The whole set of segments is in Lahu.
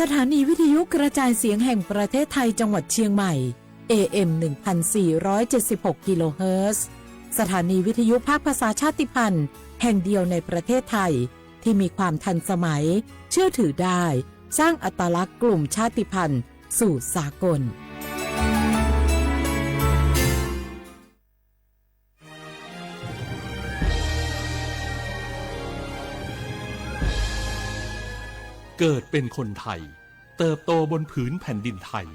สถานีวิทยุกระจายเสียงแห่งประเทศไทยจังหวัดเชียงใหม่ เอ เอ็ม หนึ่งพันสี่ร้อยเจ็ดสิบหก กิโลเฮิรตซ์ สถานีวิทยุภาคภาษาชาติพันธุ์แห่งเดียวในประเทศไทย ที่มีความทันสมัย เชื่อถือได้ สร้างอัตลักษณ์กลุ่มชาติพันธุ์สู่สากล เกิดเป็นคนไทย เติบโตบนผืนแผ่นดินไทย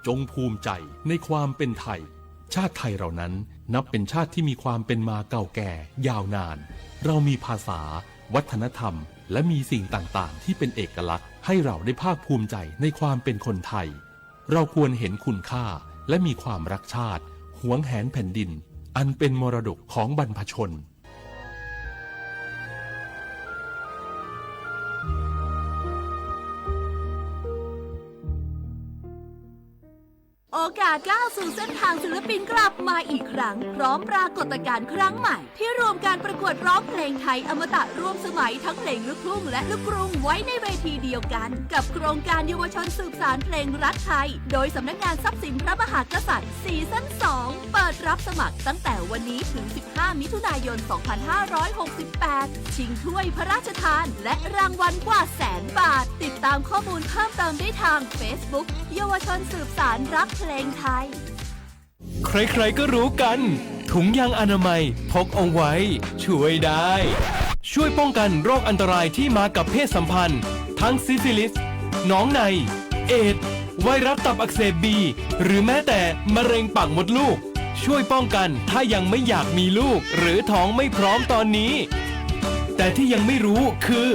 จงภูมิใจในความเป็นไทย ชาติไทยเรานั้นนับเป็นชาติที่มีความเป็นมาเก่าแก่ยาวนาน เรามีภาษา วัฒนธรรม และมีสิ่งต่างๆ ที่เป็นเอกลักษณ์ ให้เราได้ภาคภูมิใจในความเป็นคนไทย เราควรเห็นคุณค่า และมีความรักชาติ หวงแหนแผ่นดิน อันเป็นมรดกของบรรพชน โอกาสก้าวสู่เส้นทางศิลปินกลับมาอีกครั้ง พร้อมปรากฏการณ์ครั้งใหม่ ที่รวมการประกวดร้องเพลงไทยอมตะร่วมสมัยทั้งเพลงลูกทุ่งและลูกกรุงไว้ในเวทีเดียวกัน กับโครงการเยาวชนสืบสานเพลงรักไทย โดยสำนักงานทรัพย์สินพระมหากษัตริย์ ซีซั่นสอง เปิดรับสมัครตั้งแต่วันนี้ถึง สิบห้า มิถุนายน สองพันห้าร้อยหกสิบแปด ชิงถ้วยพระราชทาน และรางวัลกว่าแสนบาท ติดตามข้อมูลเพิ่มเติมได้ทาง Facebook เยาวชนสืบสานรักเพลงไทย ใครๆก็รู้กัน ถุงยางอนามัยพกเอาไว้ ช่วยได้ ช่วยป้องกันโรคอันตรายที่มากับเพศสัมพันธ์ ทั้งซิฟิลิส หนองใน เอดส์ ไวรัสตับอักเสบบี หรือแม้แต่มะเร็งปากมดลูก ช่วยป้องกันถ้ายังไม่อยากมีลูก หรือท้องไม่พร้อมตอนนี้ แต่ที่ยังไม่รู้คือ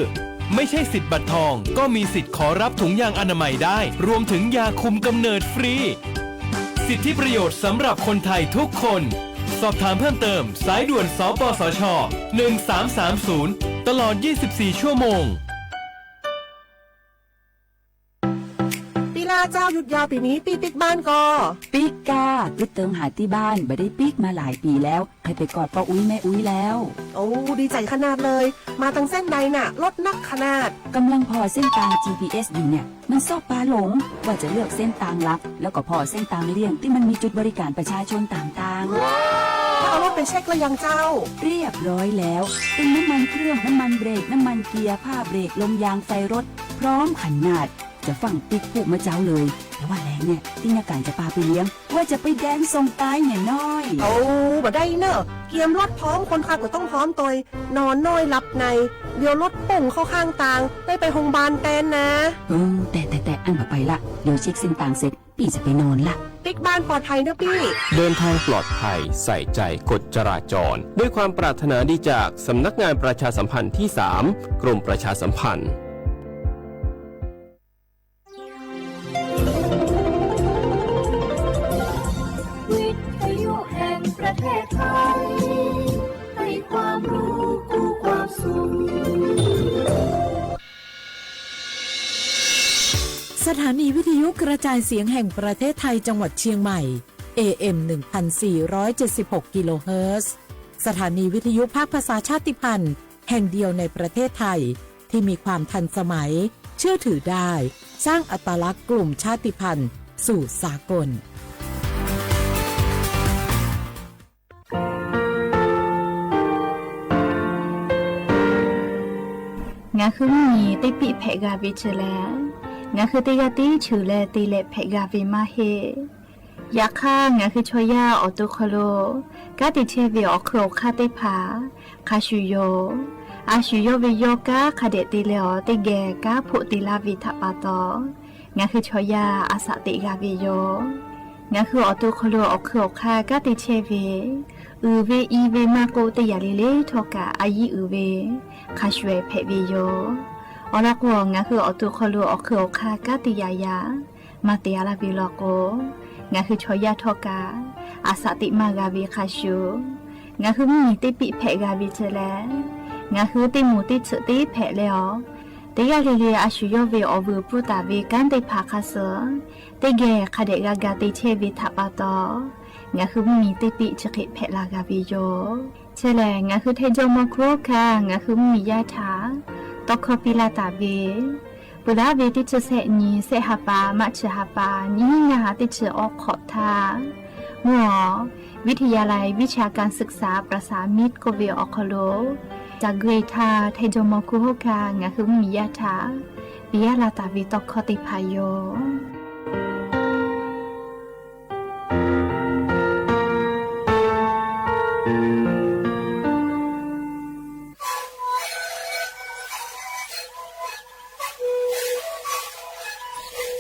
ไม่ใช่สิทธิ์บัตรทอง ก็มีสิทธิ์ขอรับถุงยางอนามัยได้ รวมถึงยาคุมกำเนิดฟรี สิทธิประโยชน์สำหรับคนไทยทุกคน สอบถามเพิ่มเติม สายด่วน สปสช หนึ่งสามสามศูนย์ ตลอด ยี่สิบสี่ ชั่วโมง ปีหน้าเจ้าหยุดยาวปีนี้ ปี้ปิ๊กบ้านก่อ ปิ๊กก้า ปิ๊กเติงหาตี้บ้าน บ่ได้ปิ๊กมาหลายปีแล้ว ใค่ไปกอดป้ออุ๊ยแม่อุ๊ยแล้ว โอ้ ดีใจ๋ขนาดเลย มาตังเส้นใดน่ะ รถนักขนาด กำลังผ่อเส้นตาง จีพีเอส อยู่เนี่ย มันชอบปาหลง ว่าจะเลือกเส้นตางลัด แล้วก็ผ่อเส้นตางเลี่ยงตี้มันมีจุดบริการประชาชนต่างๆ แล้วเอารถไปเช็คแล้วยังเจ้า เรียบร้อยแล้ว ตึงน้ำมันเครื่อง น้ำมันเบรก น้ำมันเกียร์ ผ้าเบรก ลมยาง ไฟรถ พร้อมขนาด จะฟั่งปิ๊กพูกเมื่อเจ๊าเลย แต่ว่าแหลงเนี่ย ตี้ยาก่านจะปาไปเลี้ยง ว่าจะไปแดนส่งตายเนี่ยน้อย โอ้ บ่ได้เน่อ เกียมรถพร้อม คนขับก็ต้องพร้อมตวย นอนน้อยหลับใน เดี๋ยวรถป่งเข้าข้างตาง ได้ไปโฮงพยาบาลแตนนะ เออ แต่ แต่ แต่ อั้นบ่ไปละ เดี๋ยวเช็คเส้นตางเสร็จ ปี้จะไปนอนละ ปิ๊กบ้านปลอดภัยเน่อปี้ เดินทางปลอดภัย ใส่ใจกฎจราจร ด้วยความปรารถนาดีจากสำนักงานประชาสัมพันธ์ที่สาม กรมประชาสัมพันธ์ วิทยุแห่งประเทศไทย ให้ความรู้กู้ความสุข สถานีวิทยุกระจายเสียงแห่งประเทศไทยจังหวัดเชียงใหม่ เอ เอ็ม หนึ่งพันสี่ร้อยเจ็ดสิบหก กิโลเฮิรตซ์ สถานีวิทยุภาคภาษาชาติพันธุ์แห่งเดียวในประเทศไทย ที่มีความทันสมัย เชื่อถือได้ สร้างอัตลักษณ์กลุ่มชาติพันธุ์สู่สากล Ngaˬ hui mvuhˇ miˬ teˇ piˆ hpehꞈ g'a ve chi lehˬ, ngaˬ hui teˇ g'aˇ tiˉ cheuˬ leh te leh hpehꞈ g'a ve maˇ heˆ. Yaꞈ hk'aˇ, ngaˬ hui chaw yaˇ awˬ to hk'aw lo kanˉ te chehˇ ve awˬ hk'eun awˬ hk'aˇ teˇ hpaˍ hk'a shuˍ yoˬ. A shu yawˇ ve yawˇ kanˉ hk'a dehꞈ te leh awˬ teˇ geh kanˉ hpoˆ te laˇ ve htaꞈ pa taw, ngaˬ hui chaw yaˇ a shaꞈ teꞈ g'a ve yoˬ. Ngaˬ hui awˬ to hk'aw lo awˬ hk'eun awˬ hk'aˇ kanˉ te chehˇ ve, uiˍ ve i ve maˇ k'oˆ, teˇ yanˇ le le htawˇ kaꞈ a yiˉ uiˍ ve hk'a shuˍ hpehꞈ ve yoˬ. Awˬ lawn k'o, ngaˬ hui awˬ to hk'aw lo awˬ hk'eun awˬ hk'aˇ kanˉ te yaꞈ yaꞈ maˇ te a laˇ ve law k'o, ngaˬ hui chaw yaˇ htawˇ kaꞈ a shaꞈ teꞈ maˇ g'a ve hk'a shuˍ, ngaˬ hui mvuhˇ miˬ teˇ piˆ hpehꞈ g'a ve chi lehˬ, ngaˬ hui teˇ moˍ teˇ tsuhꞈ teˇ hpehꞈ leh awˬ, teˇ g'aˇ le le a shu yawˇ ve awˬ vuiˬ pfuhˇ taˍ ve kanˉ teˇ hpaˍ hk'a suh teˇ geh hk'a dehꞈ g'a ga te chehˇ ve htaꞈ pa taw, ngaˬ hui mvuhˇ miˬ teˇ piˆ chi hk'e hpehꞈ la g'a ve yoˬ. Chi lehˬ, ngaˬ hui hteˇ jawˇ mawˇ hkuˇ hkanˇ ngaˬ hui mvuhˇ miˬ yaˇ htaꞈ tawˇ hkawˇ piˇ laˇ taˍ ve, Peuˬ laˇ ve teˇ chi sehˆ nyi, sehˆ ha pa, maˆ chi ha pa, nyiˇ hinˉ ngaˇ ha teˇ chi awˉ hk'awꞈ htaˇ, mvuhˇ awˬ วิทยาลัยวิชาการศึกษาประสานมิตร k'oˆ ve awˬ hk'aw lo, caˬ gui htaˇ hteˇ jawˇ mawˇ kuˇ hoˉ kaˇ ngaˬ hui mvuhˇmiˬ yaˇ htaꞈ piˇ yaˇ la taˍ ve tawˇ hkawˇ teˇ hpaˍ yoˬ.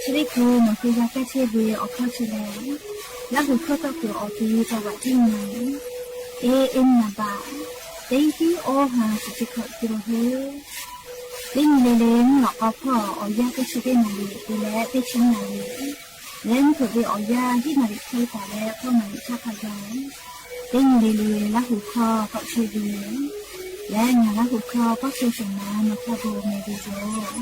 Chi teˇ hkui nawˬ hui g'a kaˇ chehˇ ve awˬ hkawˇ chi lehˬ, Laˇ huˍ hkawˇ tawˇ kuiˬ awˬ te จังหวัด teˇ nyi, e e naˍ baꞈ, teˇ hinˉ awˇ ha chi teˇ hkawꞈ te la hui. Teˇ nyi le le mvuhˇ lawꞈ k'aw hpawˇ awˬ yanˇ teˇ chi teˇ naˍ riˍ te leh teˇ chi naˍ riˍ leh mvuhˇ hpeuꞈ ve awˬ yanˇ hiˉ naˍ riˍ hk'e taˍ leh hkawˇ naˍ riˍ htaˇ hk'a gaˬ, teˇ nyi le le Laˇ huˍ hkawˇ tawˆ chehˇ ve leh ngaˬ Laˇ huˍ hkawˇ pawˆ chehˇ shawˍ ma nawˬ htaꞈ bon meh ve yoˬ.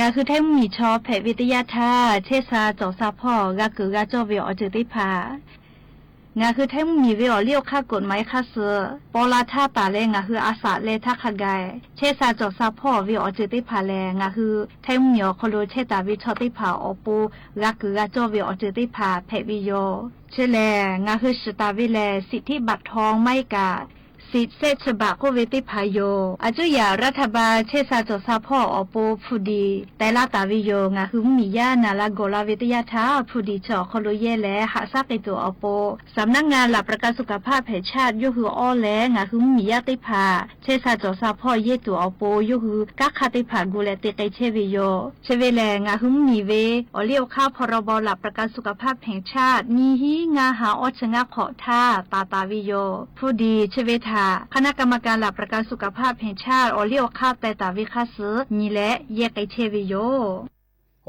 Ngaˬ hui Htaiˇ mvuhˇmiˬ chaw hpehꞈ ve teˇ yanˇ htaˇ, chehˇ sha cawˬ sha hpawˇ g'a kuiˬ g'a cawˇ ve awˬ ceuˬ teˇ hpaˍ, ngaˬ hui Htaiˇ mvuhˇmiˬ ve awˬ liˇ awˬ hk'aˇ กฎหมาย hk'aˇ suh paw la htaˇ taˍ leh ngaˬ hui a shaꞈ leh htaˇ hk'a gaˬ, chehˇ sha cawˬ sha hpawˇ ve awˬ ceuˬ teˇ hpaˍ lehˬ, ngaˬ hui Htaiˇ mvuhˇmiˬ awˬ hk'aw lo chehˇ taˍ ve chaw teˇ hpaˍ awˬ pon g'a kuiˬ g'a cawˇ ve awˬ ceuˬ teˇ hpaˍ hpehꞈ ve yoˬ. Chi lehˬ, ngaˬ hui shiˍ taˍ ve lehˬ, สิทธิบัตรทอง maˇ heˆ kaꞈ สิทธิ์แสนฉบับ k'oˆ ve teˇ hpaˍ yoˬ. A cuˉ yaꞈ รัฐบาล chehˇ sha cawˬ sha hpawˇ awˬ pon hpu diˍ teh laˇ taˍ ve yoˬ. Ngaˬ hui mvuhˇmiˬ yaˇ naˍ la gawˬ la ve teˇ yanˇ htaˇ, hpu diˍ chi awˬ hk'aw lo yehˇ leh haꞈ shaˉ k'ai tuˬ awˬ pon, สำนักงานหลักประกันสุขภาพแห่งชาติ yawˇ hui awˇ leh ngaˬ hui mvuhˇmiˬ yaˇ teˇ hpaˍ chehˇ sha cawˬ sha hpawˇ yehˇ tuˬ awˬ pon yawˇ hui kanˉ hk'aˇ teˇ hpaˍ gu leh te k'ai chehˇ ve yoˬ. Chi ve lehˬ, ngaˬ hui mvuhˇmiˬ ve awˬ liˇ awˬ hk'aˇ พรบหลักประกันสุขภาพแห่งชาติ nyiˇ hinˉ ngaˇ ha awˇ chi ngaˇ hk'awꞈ htaˇ taˍ taˍ ve yoˬ. Hpu diˍ chi ve htaꞈ คณะกรรมการหลักประกันสุขภาพแห่งชาติ awˬ liˇ awˬ hk'aˇ teh taˍ ve hk'aˇ suh nyi leh yehˇ k'ai chehˇ ve yoˬ.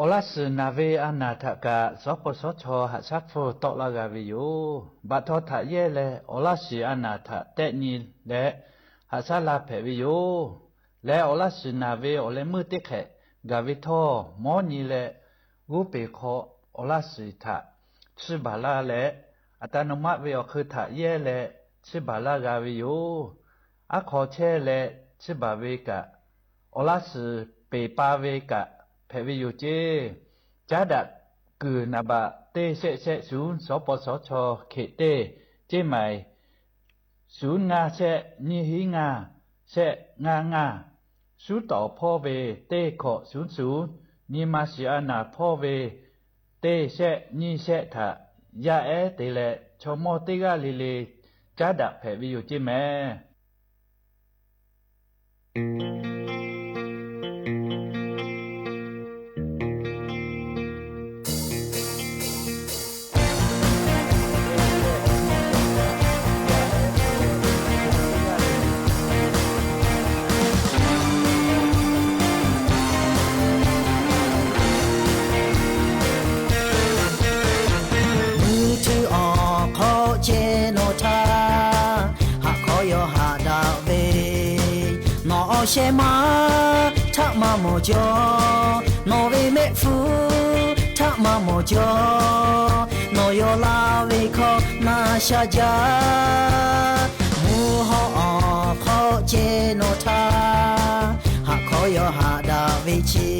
Awˬ laˇ shiˍ naˬ ve a naˬ htaꞈ kaꞈ สปสช. haꞈ shaˉ hpfuhˇ tawˆ laˇ g'a ve yoˬ. Baꞈ htaw htaꞈ yehˇ leh awˬ laˇ shiˍ a naˬ htaꞈ tehˆ nyi leh haꞈ shaˉ la hpehꞈ ve yoˬ. Leh awˬ laˇ shiˍ naˬ ve awˬ leh meuˇ teˇ hk'ehꞈ gaˬ ve htawˇ, mawˉ nyi leh g'oˇ peˬ hk'aw awˬ laˇ shiˍ htaꞈ chiˇ baˬ laˇ leh, อัตโนมัติ ve awˬ hk'eun htaꞈ yehˇ leh chiˇ baˬ laˇ g'a ve yoˬ. Aˉ hk'aw chehˇ leh chiˇ baˬ ve kaꞈ, awˬ laˇ shiˍ peˬ pa ve kaꞈ hpehꞈ ve yoˬ ceˇ. Caˉ daꞈ kuiˬ naˍ baꞈ teˇ shehˆ shehˆ shuˍ สปสช. hkeꞈ teˇ ceˇ maiˍ shuˍ ngaˇ shehˆ nyiˇ hinˉ ngaˇ shehˆ ngaˇ ngaˇ, shuˉ tawˍ hpawˇ ve teˇ hkawꞈ shuˍ shuˍ, nyi ma shiˍ a naˬ hpawˇ ve teˇ shehˆ nyiˇ shehˆ htaꞈ yaˇ ehˉ te leh chaw mawˇ teˇ g'aˇ le le caˉ daꞈ hpehꞈ ve yoˬ ceˇ mehˍ. Mvuhˇ tuˬ awˬ hk'aw ceh nawˬ htaꞈ haꞈ hk'aw yaw haꞈ daꞈ ve, nawˬ awˬ shehˍ ma htaꞈ maˇ mawˬ jaw, nawˬ ve mehˆ hpfuhˇ htaꞈ maˇ mawˬ jaw, nawˬ yaw la ve hkawˇ na sha jaˇ. Mvuhˇ hawˉ awˬ hk'aw ceh nawˬ htaꞈ haꞈ hk'aw yaw haꞈ daꞈ ve chi,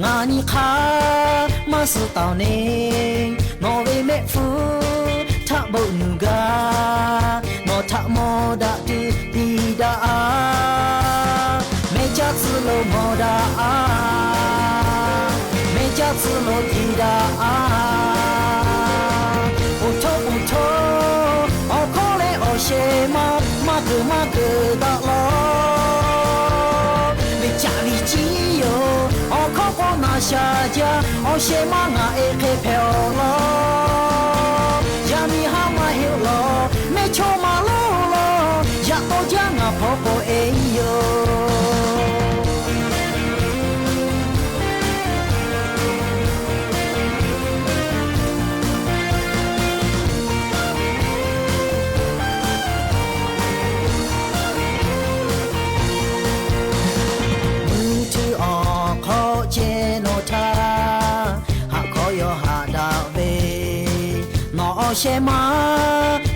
ngaˬ nyi hk'aˇ maˇ suh taˍ neˇ, nawˬ ve mehˆ hpfuhˇ htaꞈ beuꞈ nuˬ gaˇ, nawˬ htaꞈ mawˬ daꞈ tuˬ piˇ daꞈ a. Mehˆ caˇ tcuh lo mawˬ daꞈ a, mehˆ caˇ tcuh lo piˇ daꞈ a. Poˬ htawˇ poˬ htawˇ, awˬ hkawˇ leh awˬ shehˍ ma maˇ keunˍ maˇ keunˍ daꞈ law. Ve caꞈ ve ciˉ yoˬ, awˬ hkawˇ k'awꞈ na sha jaˇ, awˬ shehˍ ma ngaˬ e hk'e hpehꞈ awˬ lawn. Yaˇ miˇ haˉ maˇ heˆ law, mehˇchawˇma lonˉ law, yaꞈ taw jaˇ ngaˬ hpawˇ k'awꞈ e yoˬ. Awˬ shehˍ ma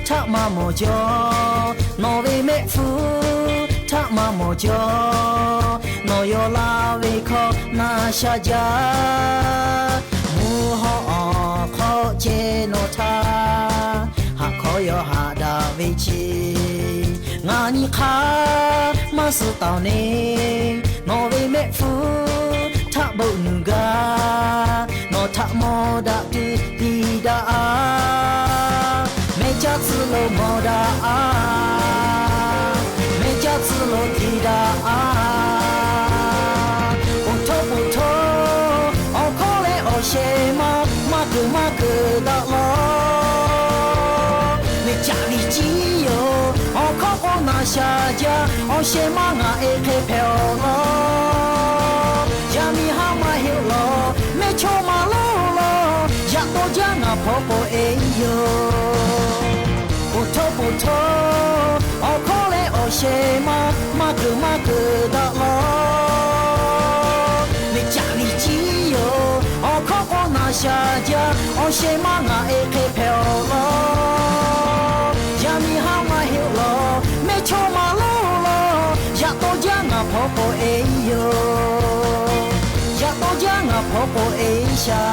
htaꞈ maˇ mawˬ jaw, nawˬ ve mehˆ hpfuhˇ htaꞈ maˇ mawˬ jaw. Nawˬ yaw la ve hkawˇ na sha jaˇ. Mvuhˇ hawˉ awˬ hk'aw ceh nawˬ htaꞈ haꞈ hkawˇ yaw haꞈ daꞈ ve ce. Ngaˬ nyi hk'aˇ maˇ suh taˍ neˇ, nawˬ ve mehˆ hpfuhˇ htaꞈ beuꞈ nuˬ gaˇ. Nawˬ htaꞈ mawˬ daꞈ tuˬ tiˍ daꞈ a, mehˇ caˇ tcuh lo mawˬ daꞈ a, mehˇ caˇ tcuh lo tiˍ daꞈ a. Poˬ htoˇ poˬ htoˇ awˬ hkawˇ leh awˬ shehˍ ma maˇ keunˍ maˇ keunˍ daꞈ law. Neˇ caꞈ liꞈ ciˉ yoˬ, awˬ hkawˇ k'o na sha jaˇ. Awˬ shehˍ ma ngaˬ e hk'e hpehꞈ awˬ lawn, yaˇ miˇ haˉ maˇ heˆ law. Mehˇ chawˇ ma lonˉ law, yaꞈ taw jaˇ ngaˬ hpawˇ k'oꞈ e yoˬ. Poˬ htoˇ poˬ htoˇ awˬ hkawˇ leh awˬ shehˍ ma maˇ keunˍ maˇ keunˍ daꞈ law. Neˇ caꞈ liꞈ ciˉ yoˬ, awˬ hkawˇ k'o na sha jaˇ. Awˬ shehˍ ma ngaˬ e hk'e hpehꞈ awˬ lawn, yaˇ miˇ haˉ maˇ heˆ law. Mehˇ chawˇ ma lonˉ law, yaꞈ taw jaˇ ngaˬ hpawˇ k'oꞈ e yoˬ. Yaꞈ taw jaˇ ngaˬ hpawˇ k'oꞈ e shaˍ.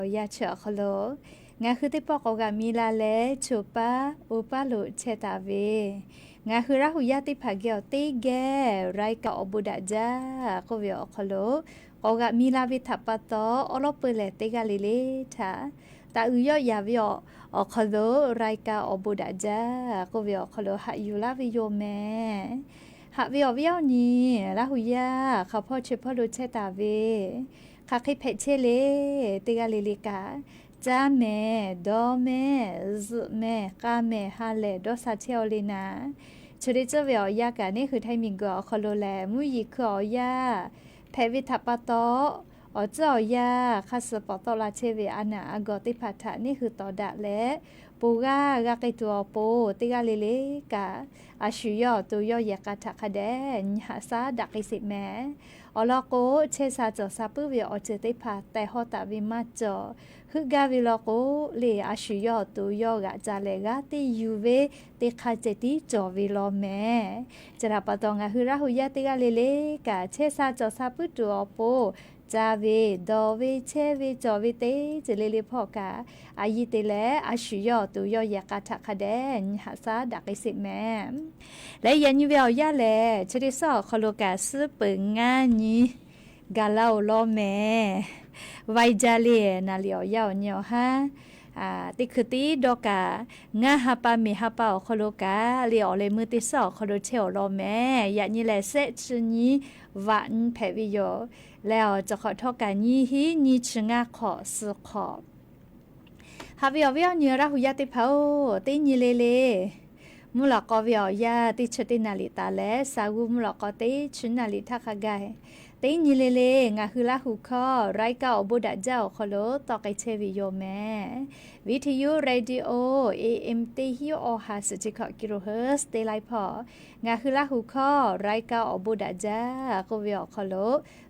Awˬ yanˇ chi awˬ hk'aw lo ngaˬ hui teˇ pawˆ k'awꞈ g'aꞈ mi la leh, choˬ paˉ oˇ paˉ lo chehˇ taˍ ve, ngaˬ hui Laˇ huˍ yaˇ teˇ hpaˍ geh awˬ teˇ geh รายการ awˬ bon daꞈ jaˇ k'oˆ ve awˬ hk'aw lo k'awꞈ g'aꞈ mi la ve htaꞈ pa taw, awˉ lawˉ peu lehˬ teˇ g'aˇ le le htaꞈ taꞈ uiˍ yawˆ yaˍ ve awˬ hk'aw lo รายการ awˬ bon daꞈ jaˇ k'oˆ ve awˬ hk'aw lo haꞈ yuˬ laˇ ve yoˬ mehˍ. Haꞈ ve awˬ viˉ awˬ nyi, Laˇ huˍ yaˇ hk'a hpawˇ chi hpawˇ lo chehˇ taˍ ve, hk'aˬ hk'e hpehꞈ chehˇ le, teˇ g'aˇ le le kaꞈ, caˇ mehˍ, dawˇ mehˍ, zuhꞈ mehˍ, k'a mehˍ, ha lehˬ dawˇ sha chehˇ aw le naˍ, chi teˇ ceuˬ ve awˬ yanˇ kaꞈ neˇ hui Htaiˇ miˬguiˬ awˬ hk'aw lo lehˬ, mvuhˇ yeˬ hkui awˬ yanˇ hpehꞈ ve htaꞈ pa taw, awˬ tcuhˉ awˬ yanˇ hk'aˇ suh pawˍ tawˆ la chehˇ ve a naˬ a gawˬ teˇ hpaˍ htaꞈ neˇ hui tawˍ daꞈ leh, ponˬ g'aˇ g'a k'ai tuˬ awˬ pon, teˇ g'aˇ le le kaꞈ a shu yawˇ awˬ to yawˇ yehˬ k'a htaꞈ hk'a dehꞈ nyi haꞈ shaˉ daꞈ k'ai sheˍ mehˍ. Awˬ lawn k'o, chehˇ sha cawˬ sha puiˉ ve awˬ ceuˬ teˇ hpaˍ tehˬ hawˉ taˍ ve maˇ cawˬ. Heuˆ gaˇ ve law k'o, le a shu yawˇ awˬ to yawˇ g'aꞈ ca lehˬ g'aˇ teˇ yuˬ ve teˇ hk'aˇ ceh tiˉ cawˬ ve law mehˍ. Chi htaꞈ pa taw, ngaˬ hui Laˇ huˍ yaˇ teˇ g'aˇ le le kaꞈ, chehˇ sha cawˬ sha puiˉ tuˬ awˬ pon, caˇ ve, dawˬ ve, chehˇ ve, cawˬ ve teˇ ceuˬ le le hpawˇ kaꞈ, a yiˇ te leh a shu yawˇ awˬ to yawˇ yehˬ k'a htaꞈ hk'a dehꞈ nyi haꞈ shaˉ daꞈ k'ai sheˍ mehˍ. Leh yaꞈ nyi ve awˬ yanˇ lehˬ, chi teˇ suhˉ awˬ hk'aw lo kaꞈ suhˉ peuˬ ngaˇ nyi gaˬ la-oˬ law mehˍ. Vaiˇ jaˇ le, naˍ liꞈ awˬ yanˇ awˬ nyi awˬ haˉ teˇ hkui tiˉ dawˇ kaꞈ, ngaˇ ha pa miˬ ha pa awˬ hk'aw lo kaꞈ le, awˬ leh meuˇ teˇ suhˉ awˬ hk'aw lo chehˇ-oˬ law mehˍ. Yaꞈ nyi lehˬ, shehˆ chi nyi vaꞈ nyi hpehꞈ ve yoˬ. Leh awˬ cawˬ hk'awꞈ htawˇ kaꞈ nyiˇ hinˉ nyiˇ chi ngaˇ hk'awꞈ suh hk'awꞈ Haꞈ ve awˬ viˉ awˬ nyi Laˇ huˍ yaˇ teˇ hpaˍ-oˬ, teˇ nyi le le mvuhˇ lawꞈ k'aw ve awˬ yanˇ teˇ chi teˇ naˍ liꞈ taˍ leh, sa g'uˇ mvuhˇ lawꞈ k'aw teˇ chi naˍ liꞈ htaˇ hk'a gaˬ, teˇ nyi le le ngaˬ hui Laˇ huˍ hkawˇ รายการ awˬ bon daꞈ jaˇ awˬ hk'aw lo tawˆ k'ai chehˇ ve yoˬ mehˍ. วิทยุ radio A M teˇ hinˉ awˬ ha suhˍ chi hkawꞈ กิโลเฮิรตซ์ teˇ laiˉ hpawˇ, ngaˬ hui Laˇ huˍ hkawˇ รายการ awˬ bon daꞈ jaˇ k'oˆ ve awˬ hk'aw lo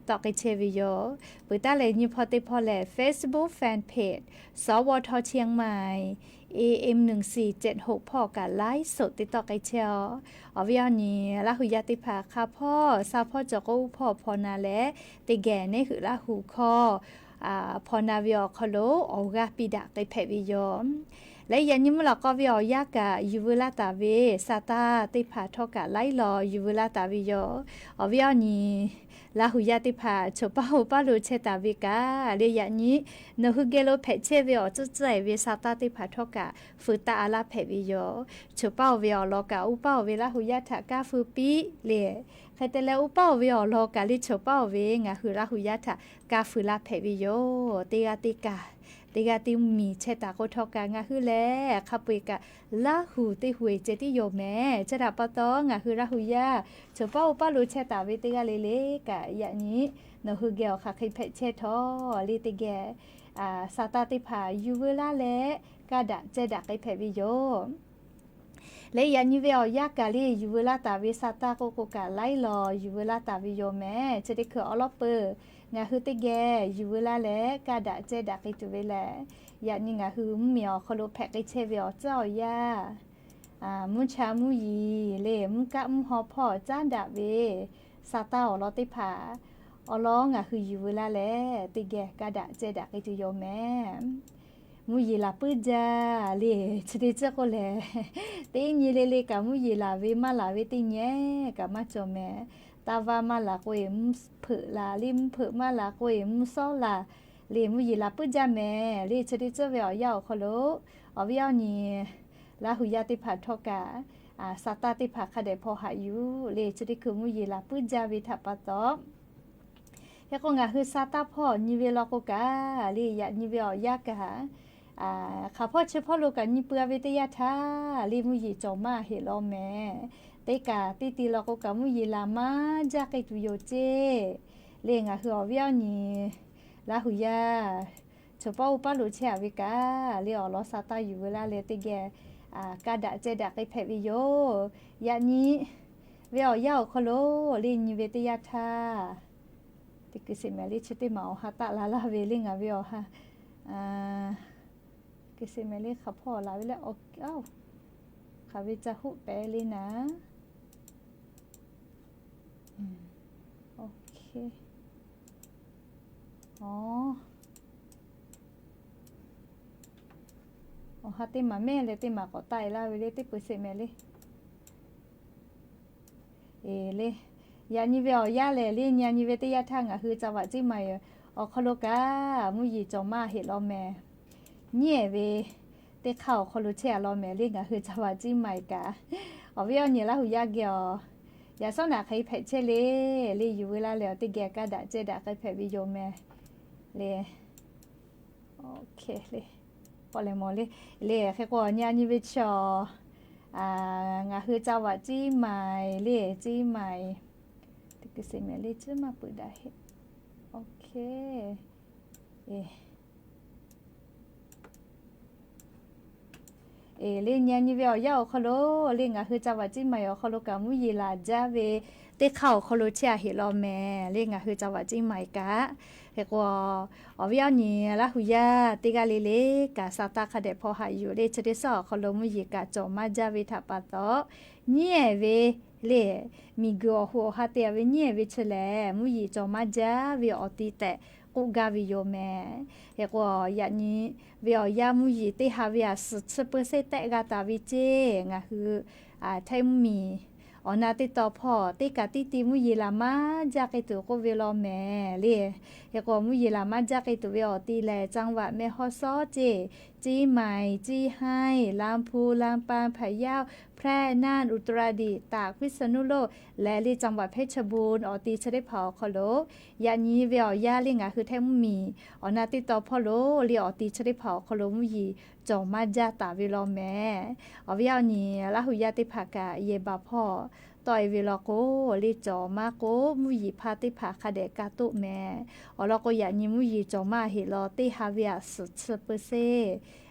tawˆ k'ai chehˇ ve yoˬ. Peuˬ taˉ lehˬ, nyi hpawˇ teˇ hpawˇ lehˬ, Facebook fan page สวท เชียงใหม่ A M หนึ่งสี่เจ็ดหก hpawˇ kaꞈ ไลฟ์สด te tawˆ k'ai chehˇ-oˬ. Awˬ viˉ awˬ nyi Laˇ huˍ yaˇ teˇ hpaˍ hk'a hpawˇ sha hpawˇ cawˬ k'o, uˉ hpawˇ hpaw na leh, teˇ geh neˇ hui Laˇ huˍ hkawˇ hpaw na ve awˬ hk'aw lo awˬ g'aˇ piˇ daꞈ k'ai hpehꞈ ve yoˬ. Leh yaꞈ nyi mvuhˇ lawꞈ k'aw ve awˬ yanˇ kaꞈ yuˬ veu laˇ taˍ ve sa taˇ teˇ hpaˍ htawˇ kaꞈ ไลฟ์ lawˬ yuˬ veu laˇ taˍ ve yoˬ. Awˬ viˉ awˬ nyi Laˇ huˍ yaˇ teˇ hpaˍ choˬ paˇ oˇ paˇ lo chehˇ taˍ ve kaꞈ le, yaꞈ nyi nawˬ hui geh lo hpehꞈ chehˇ ve awˬ tcuhˉ tcuhˉ-e ve sa taˇ teˇ hpaˍ htawˇ kaꞈ feu taˆ a laˇ hpehꞈ ve yoˬ. Choˬ paˇ oˇ ve awˬ lawn kaꞈ uˉ paˇ oˇ ve Laˇ huˍ yaˇ htaꞈ kaˇ feu piˇ le. Hk'e te leh, uˉ paˇ oˇ ve awˬ lawn kaꞈ le choˬ paˇ oˇ ve ngaˬ hui Laˇ huˍ yaˇ htaꞈ kaˇ feu laˇ hpehꞈ ve yoˬ. Teˇ g'aˇ teˇ kaꞈ, teˇ g'aˇ teˇ miˬ chehˇ taˍ k'o htawˇ kaꞈ, ngaˬ hui lehˬ hk'a peu-eˬ kaꞈ Laˇ huˍ teˇ hui-eˬ ceh tiˉ yoˬ mehˍ. Chi htaꞈ pa taw, ngaˬ hui Laˇ huˍ yaˇ choˬ paˇ oˇ paˇ lo chehˇ taˍ ve teˇ g'aˇ le le kaꞈ, yaꞈ nyi nawˬ hui geh awˬ hk'aˬ hk'e hpehꞈ chehˇ htawˇ le, teˇ geh sa taˇ teˇ hpaˍ yuˬ veu laˇ leh, kaˇ daꞈ ceh daꞈ k'ai hpehꞈ ve yoˬ. Leh yaꞈ nyi ve awˬ yanˇ kaꞈ le yuˬ veu laˇ taˍ ve sa taˇ k'oˆ k'o kaꞈ ไลฟ์ lawˬ yuˬ veu laˇ taˍ ve yoˬ mehˍ. Chi teˇ hkui awˉ lawˉ peu ngaˬ hui teˇ geh yuˬ veu laˇ leh, kaˇ daꞈ ceh daꞈ k'ai tuˬ ve lehˬ, yaꞈ nyi ngaˬ hui mvuhˇmiˬ awˬ hk'aw lo hpehꞈ k'ai chehˇ ve awˬ tcuhˉ awˬ yanˇ, mvuhˇ cha mvuhˇ yeˬ le mvuhˇ kaˆ mvuhˇ haw hpawˇ caˉ daꞈ ve sa taˇ awˬ lawn teˇ hpaˍ awˬ lawn ngaˬ hui yuˬ veu laˇ leh, teˇ geh kaˇ daꞈ ceh daꞈ k'ai tuˬ yoˬ mehˍ. Mvuhˇ yeˬ laˬ puiˉ jaˇ le. Chi teˇ ceuˬ k'o lehˬ, teˇ nyi le le kaꞈ mvuhˇ yeˬ laˬ ve maˇ laˬ ve teˇ nyi kaꞈ maˇ cawˬ mehˍ. Taˇ vaˇ maˇ laˬ k'o-eˬ mvuhˇ hpeuꞈ laˬ le, mvuhˇ hpeuꞈ maˇ laˬ k'o-eˬ mvuhˇ sawˉ laˬ le, mvuhˇ yeˬ laˬ puiˉ jaˇ mehˍ le. Chi teˇ ceuˬ ve awˬ yanˇ awˬ hk'aw lo awˬ viˉ awˬ nyi Laˇ huˍ yaˇ teˇ hpaˍ htawˇ kaꞈ sa taˇ teˇ hpaˍ hk'a dehꞈ hpaw haꞈ yuˬ le. Chi teˇ hkui mvuhˇ yeˬ laˬ puiˉ jaˇ ve htaꞈ pa taw, hk'e k'o ngaˬ hui sa taˇ hpawˇ nyi ve law k'o kaꞈ le, yaꞈ nyi ve awˬ yanˇ kaꞈ hk'aˬ hpawˇ chi hpawˇ lo kaꞈ nyi peuˬ-a ve teˇ yanˇ htaˇ le, mvuhˇ yeˬ cawˬ maˇ heˆ law mehˍ. Teˇ kaꞈ teˇ ti law k'o kaꞈ mvuhˇ yeˬ laˬ maˇ jaˇ k'ai tuˬ yoˬ ceˇ le. Ngaˬ hui awˬ viˉ awˬ nyi Laˇ huˍ yaˇ choˬ paˇ oˇ paˇ lo chehˇ-a ve kaꞈ le, awˬ lawn sa taˇ yuˬ veu laˇ leh teˇ geh kaˇ daꞈ ceh daꞈ k'ai hpehꞈ ve yoˬ. Yaꞈ nyi ve awˬ yanˇ awˬ hk'aw lo le nyi ve teˇ yanˇ htaˇ, teˇ kuiˬ sheˍ mehˍ le, chi teˇ maˬ awˬ ha taˆ la laˇ ve le ngaˬ ve awˬ ha. Kuiˬ sheˍ mehˍ le, hk'aˬ hpawˇ laˬ ve le, hk'aˬ ve ca hoˆ pehˍ le naˍ. Oˇ, Awˬ ha teˇ maˬ mehˆ leh teˇ maˬ k'awꞈ taˆ e laˇ ve le, teˇ peu sheˆ mehˍ le. Eˬ le, yaꞈ nyi ve awˬ yanˇ lehˬ le, nyi a nyi ve teˇ yanˇ htaˇ ngaˬ hui จังหวัดเชียงใหม่ awˬ hk'aw lo kaꞈ mvuhˇ yeˬ cawˬ maˇ heˆ law mehˍ. Nyiˉ ehˍ ve teˇ hk'aˇ awˬ hk'aw lo chehˇ a law mehˍ le, ngaˬ hui จังหวัดเชียงใหม่ kaꞈ. Awˬ viˉ awˬ nyi Laˇ huˍ yaˇ geh awˬ, yaꞈ shawˉ naꞈ hk'e hpehꞈ chehˇ le, le yuˬ veu laˇ leh awˬ teˇ geh kaˇ daꞈ cehˇ daꞈ hk'e hpehꞈ ve yoˬ mehˍ le. Awˬ hk'e le, k'awꞈ leh mawˬ le. Le hk'e k'o nyi a nyi ve chi awˬ, ngaˬ hui จังหวัดเชียงใหม่ le, เชียงใหม่ teˇ keu sheˍ mehˍ le, ciˉ maˇ peuˬ daꞈ heˆ. Awˬ hk'e, eˬ, eˬ le, nyi a nyi ve awˬ yanˇ awˬ hk'aw lo le, ngaˬ hui จังหวัดเชียงใหม่ awˬ hk'aw lo kaꞈ mvuhˇ yeˬ laˬ jaˇ ve teˇ hk'aˇ awˬ hk'aw lo chehˇ a heˆ law mehˍ le, ngaˬ hui จังหวัดเชียงใหม่ kaꞈ. Hk'e k'o, awˬ viˉ awˬ nyi Laˇ huˍ yaˇ teˇ g'aˇ le le kaꞈ sa taˇ hk'a dehꞈ hpaw haꞈ yuˬ le, chi teˇ suhˉ awˬ hk'aw lo mvuhˇ yeˬ kaꞈ cawˬ maˇ jaˇ ve htaꞈ pa taw, nyiˉ ehˍ ve le, miˬguiˬ awˬ hoꞈ awˬ ha te a ve nyiˉ ehˍ ve chi lehˬ, mvuhˇ yeˬ cawˬ maˇ jaˇ ve awˬ ti tehꞈ k'oˆ gaˇ ve yoˬ mehˍ. Hk'e k'o, yaꞈ nyi ve awˬ yanˇ mvuhˇ yeˬ teˇ ha ve aꞈ suhˍ chi เปอร์เซ็นต์ tehˆ g'a taˍ ve ceˇ, ngaˬ hui Htaiˇ mvuhˇmiˬ awˬ na teˇ taw hpawˇ teˇ kaꞈ tiˉ ti mvuhˇ yeˬ laˬ maˇ jaˇ k'ai tuˬ k'oˆ ve law mehˍ le. Hk'e k'o, mvuhˇ yeˬ laˬ maˇ jaˇ k'ai tuˬ ve awˬ ti lehˬ, จังหวัดแม่ฮ่องสอน ceˇ, เชียงใหม่ เชียงราย ลำพูน ลำปาง พะเยา แพร่ น่าน อุตรดิตถ์ ตาก พิษณุโลก leh le จังหวัดเพชรบูรณ์ awˬ ti chi teˇ hpaˍ awˬ hk'aw lo, yaꞈ nyi ve awˬ yanˇ le ngaˬ hui Htaiˇ mvuhˇmiˬ awˬ na teˇ taw hpawˇ lo le awˬ ti chi teˇ hpaˍ awˬ hk'aw lo mvuhˇ yeˬ cawˬ maˇ jaˇ taˍ ve law mehˍ. Awˬ viˉ awˬ nyi Laˇ huˍ yaˇ teˇ hpaˍ kaꞈ yehˬ baˬ hpawˇ tawˆ e ve law k'o, le cawˬ maˇ k'oˆ mvuhˇ yeˬ hpaˇ teˇ hpaˍ hk'a dehꞈ ka toˆ mehˍ. Awˬ lawn k'o, yaꞈ nyi mvuhˇ yeˬ cawˬ maˇ heˆ law, teˇ ha ve aꞈ suhˍ chi เปอร์เซ็นต์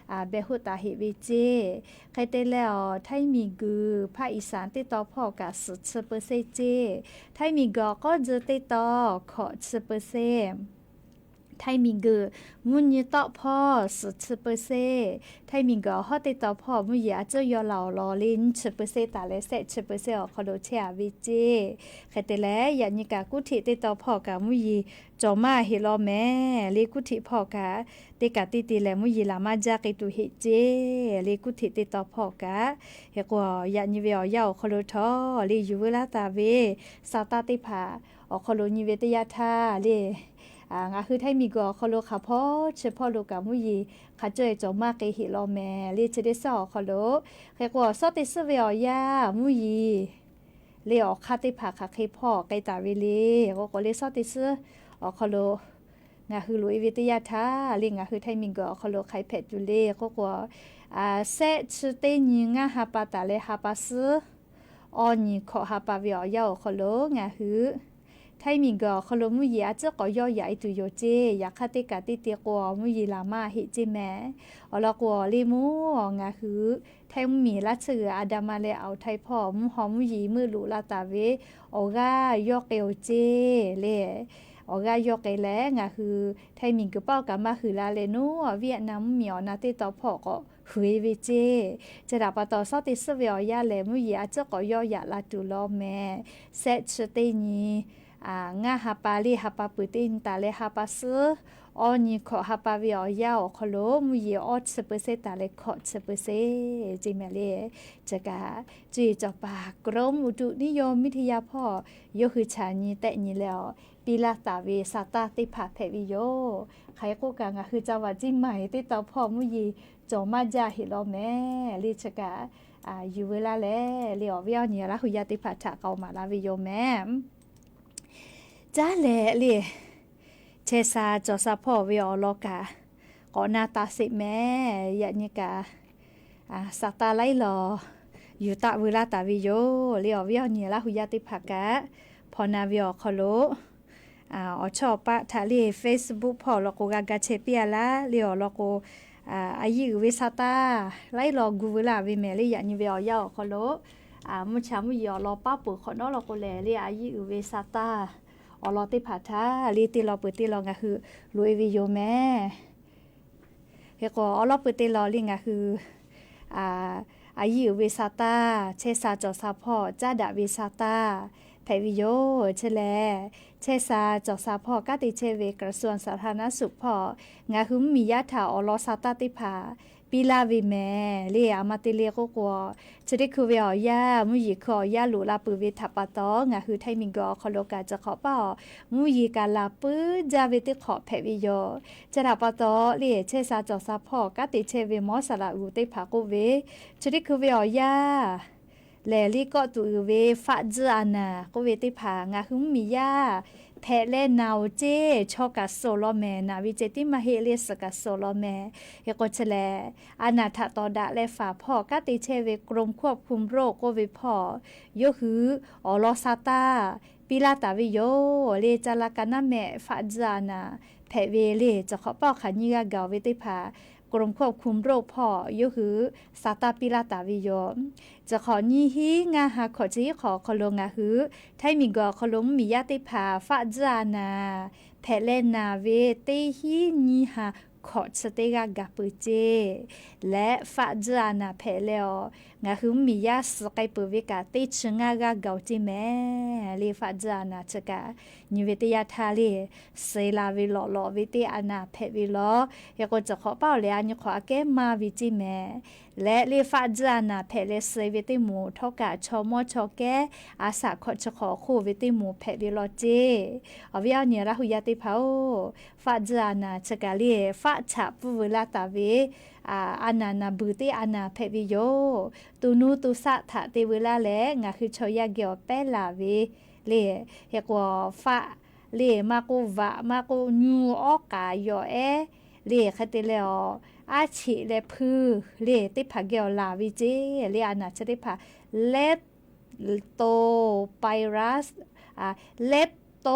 behˬ hoˆ taˍ heˆ ve ceˇ. Hk'e te leh awˬ, Htaiˇ miˬguiˬ hpaˇ อีสาน teˇ taw hpawˇ kaꞈ suhˍ chi เปอร์เซ็นต์ ceˇ. Htaiˇ miˬguiˬ awˬ k'awˉ tcuh teˇ taw hkawꞈ chi เปอร์เซ็นต์ Htaiˇ miˬguiˬ mvuhˇ nyi tawˆ hpawˇ suhˍ chi เปอร์เซ็นต์, Htaiˇ miˬguiˬ awˬ hawˉ teˇ taw hpawˇ mvuhˇ yeˬ a cuˉ yaw laˬ awˬ lawn le nyiˇ chi เปอร์เซ็นต์ taˍ leh shehˆ chi เปอร์เซ็นต์ awˬ hk'aw lo chehˇ a ve ceˇ. Hk'e te leh, yaꞈ nyi kaꞈ กรุงเทพ teˇ taw hpawˇ kaꞈ mvuhˇ yeˬ cawˬ maˇ heˆ law mehˍ le, กรุงเทพ hpawˇ kaꞈ teˇ kaꞈ tiˉ te leh mvuhˇ yeˬ laˬ maˇ jaˇ k'ai tuˬ heˆ ceˇ le, กรุงเทพ teˇ taw hpawˇ kaꞈ. Hk'e k'o, yaꞈ nyi ve awˬ yanˇ awˬ hk'aw lo htawˇ le yuˬ veu laˇ taˍ ve sa taˇ teˇ hpaˍ awˬ hk'aw lo nyi ve teˇ yanˇ htaˇ le, ngaˬ hui Htaiˇ miˬguiˬ awˬ hk'aw lo hk'aˬ hpawˇ chi hpawˇ lo kaꞈ mvuhˇ yeˬ hk'a cawˇ e cawˬ maˇ k'ai heˆ law mehˍ le, chi teˇ suhˉ awˬ hk'aw lo. Hk'e k'o, awˬ suhˉ teˇ suhˉ ve awˬ yanˇ mvuhˇ yeˬ le awˬ hk'aˇ teˇ hpaˍ hk'aˬ hk'e hpawˇ k'ai taˍ ve le k'oˆ k'o le, suhˉ teˇ suhˉ awˬ hk'aw lo ngaˬ hui loꞈ e ve teˇ yanˇ htaˇ le ngaˬ hui Htaiˇ miˬguiˬ awˬ hk'aw lo hk'aˬ hpehꞈ tuˬ le k'oˆ k'o, shehˆ chi teˇ nyi ngaˇ ha pa taˍ leh ha pa suhˉ awˬ nyi hkawꞈ ha pa ve awˬ yanˇ awˬ hk'aw lo ngaˬ hui Htaiˇ miˬguiˬ awˬ hk'aw lo mvuhˇ yeˬ a cuˉ k'awꞈ yawˇ yaꞈ e tuˬ yoˬ ceˇ. Yaꞈ hk'aˇ teˇ kaꞈ tiˉ te k'o mvuhˇ yeˬ laˬ maˇ heˆ ceˇ mehˍ. Awˬ lawn k'o, awˬ le mvuhˇ ngaˬ hui Htaiˇ mvuhˇmiˬ laˇ tsuhˇ g'uiˬ a da ma leh awˬ Htaiˇ hpawˇ mvuhˇ haw mvuhˇ yeˬ meuˆ loꞈ la taˍ ve awˬ g'aˇ yawˇ k'ai awˬ ceˇ le. Awˬ g'aˇ yawˇ k'ai leh ngaˬ hui Htaiˇ miˬguiˬ paˆ kaꞈ maˇ huiˍ la leh naˉ, Vietnam mvuhˇmiˬ awˬ na teˇ taw hpawˇ k'awꞈ huiˍ e ve ceˇ. Chi htaꞈ pa taw, suhˉ teˇ suhˉ ve awˬ yanˇ lehˬ mvuhˇ yeˬ a cuˉ k'awꞈ yawˇ yaꞈ la tuˬ law mehˍ. Shehˆ chi teˇ nyi ngaˇ ha pa le ha pa peuˬ teˇ nyi taˍ leh ha pa suhˉ awˬ nyi hkawꞈ ha pa ve awˬ yanˇ awˬ hk'aw lo mvuhˇ yeˬ awˇ chi เปอร์เซ็นต์ taˍ leh hkawꞈ chi เปอร์เซ็นต์ ceˇ mehˍ le. Chi kaꞈ, cuˇ yiˍ cawˬ paˍ กรมอุตุนิยมวิทยา hpawˇ yawˇ hui chaꞈ nyi tehˆ nyi leh awˬ piˇ laˇ taˍ ve sa taˇ teˇ hpaˍ hpehꞈ ve yoˬ. Hk'aˬ hk'e k'oˆ kaꞈ, ngaˬ hui จังหวัดเชียงใหม่ teˇ taw hpawˇ mvuhˇ yeˬ cawˬ maˇ jaˇ heˆ law mehˍ le. Chi kaꞈ, yuˬ veu laˇ leh le awˬ viˉ awˬ nyi Laˇ huˍ yaˇ teˇ hpaˍ htaꞈ k'aoˍ maˍ laˇ ve yoˬ mehˍ. Caˉ leh le, chehˇ sha cawˬ sha hpawˇ ve awˬ lawn kaꞈ k'awꞈ na taˍ sheˍ mehˍ. Yaꞈ nyi kaꞈ, sa taˇ laiˉ law yuˬ taˆ veu laˇ taˍ ve yoˬ le awˬ viˉ awˬ nyi Laˇ huˍ yaˇ teˇ hpaˍ kaꞈ hpawnˬ na ve awˬ hk'aw lo awˬ chawˇ awˬ paˆ htaꞈ le Facebook hpawˇ awˬ lawn k'o g'a ga chehˇ piˇ a laˇ le awˬ lawn k'o, a yiˇ uiˍ ve sa taˇ laiˉ law gu veu laˇ ve mehˍ le. Yaꞈ nyi ve awˬ yanˇ awˬ hk'aw lo mvuhˇ cha mvuhˇ yeˬ awˬ lawn paˉ peuˬ hk'awꞈ nawˉ lawn k'o lehˬ le, a yiˇ uiˍ ve sa taˇ awˬ lawn teˇ hpaˍ htaꞈ le teˇ law peuˬ teˇ law ngaˬ hui loꞈ e ve yoˬ mehˍ. Hk'e k'o, awˬ lawn peuˬ teˇ law le ngaˬ hui a yiˇ uiˍ ve sa taˇ, chehˇ sha cawˬ sha hpawˇ caˉ daꞈ ve sa taˇ hpehꞈ ve yoˬ. Chi lehˬ, chehˇ sha cawˬ sha hpawˇ kanˉ te chehˇ ve กระทรวงสาธารณสุข hpawˇ ngaˬ hui mvuhˇmiˬ yaˇ htaꞈ awˬ lawn sa taˇ teˇ hpaˍ piˇ laˇ ve mehˍ le. Aˬ ma te le k'oˆ k'o, chi teˇ hkui ve awˬ yanˇ mvuhˇ yeˬ hkui awˬ yanˇ loꞈ la peuˬ ve htaꞈ pa taw, ngaˬ hui Htaiˇ miˬguiˬ awˬ hk'aw lo kaꞈ chi hk'awꞈ paˇ awˬ mvuhˇ yeˬ kaꞈ laˬ puiˉ jaˇ ve teˇ hk'awꞈ hpehꞈ ve yoˬ. Chi htaꞈ pa taw le, chehˇ sha cawˬ sha hpawˇ kanˉ te chehˇ ve Mawˇ Saˍ laꞈ g'uˬ teˇ hpaˍ k'oˆ ve, chi teˇ hkui ve awˬ yanˇ lehˬ, liˇ kawˆ tuꞈ uiˍ ve 法治အာဏာ k'oˆ ve teˇ hpaˍ ngaˬ hui mvuhˇ miˬ yaˇ hpehꞈ leh naˬ oˬ ceˇ, chaw kaꞈ suh law mehˍ, naˬ ve ceh tiˉ maˇ heˆ le, suhˍ kaꞈ suh law mehˍ. Hk'e k'o chi lehˬ, အာဏာ htaꞈ tawˍ daꞈ leh faˍ hpawˇ kanˉ te chehˇ ve กรมควบคุมโรค k'oˆ ve hpawˇ yawˇ hui awˬ lawn sa taˇ piˇ laˇ taˍ ve yoˬ le. Ca la ka naˉ mehˆ 法治အာဏာ hpehꞈ ve le. Chi hk'awꞈ paˇ awˬ hk'aˬ nyiˇ g'aˇ gaˬ ve teˇ hpaˍ กรมควบคุมโรค hpawˇ yawˇ hui sa taˇ piˇ laˇ taˍ ve yoˬ. Chi hk'awꞈ nyiˇ hinˉ ngaˇ ha hkawꞈ chi hiˉ hk'awꞈ awˬ hk'aw lo ngaˬ hui Htaiˇ miˬguiˬ awˬ hk'aw lo mvuhˇ miˬ yaˇ teˇ hpaˍ 法治အာဏာ hpehꞈ leh naˬ ve teˇ hinˉ nyiˇ ha hkawꞈ chi teˇ g'aˇ gaˬ peuˬ ceˇ. Leh 法治အာဏာ hpehꞈ leh awˬ ngaˬ hui mvuhˇ miˬ yaˇ suh k'ai peuˬ ve kaꞈ teˇ chi ngaˇ g'aˇ gaˬ oˬ ceˇ mehˍ le. 法治အာဏာ chi kaꞈ nyi ve teˇ yanˇ htaˇ le, suh la ve lawꞈ lawꞈ ve teˇ အာဏာ hpehꞈ ve law. Hk'e k'o chi hk'awꞈ paˇ awˬ lehˬ a nyi hk'awꞈ aꞈ kehˉ maˇ ve ceˇ mehˍ. Leh le 法治အာဏာ hpehꞈ leh suh ve teˇ moˍ htawˇ kaꞈ chaw mawˇ chaw kehˉ a shaꞈ hkawꞈ chi hk'awꞈ hk'oˆ ve teˇ moˍ hpehꞈ ve law ceˇ. Awˬ viˉ awˬ nyi Laˇ hu yaˇ teˇ hpaˍ-oˬ, 法治အာဏာ chi kaꞈ le faˆ chaꞈ pfuhˇ veu laˇ taˍ ve အာဏာ naˍ buiˬ teˇ အာဏာ hpehꞈ ve yoˬ. To nuˇ to shaˆ htaꞈ te veu laˇ leh ngaˬ hui chaw yaˇ geh awˬ pehˉ laˬ ve le. Hk'e k'o faˆ le maˇ k'oˆ vaꞈ maˇ k'oˆ nyuˇ awˉ k'aˍ yawˬ ehˉ le hk'e te leh awˬ aˉ cheꞈ leh hpui le teˇ hpaˍ geh awˬ laˬ ve ceˇ le. อาณา chi teˇ hpaˍ เล็ปโตสไปรัส เล็ปโต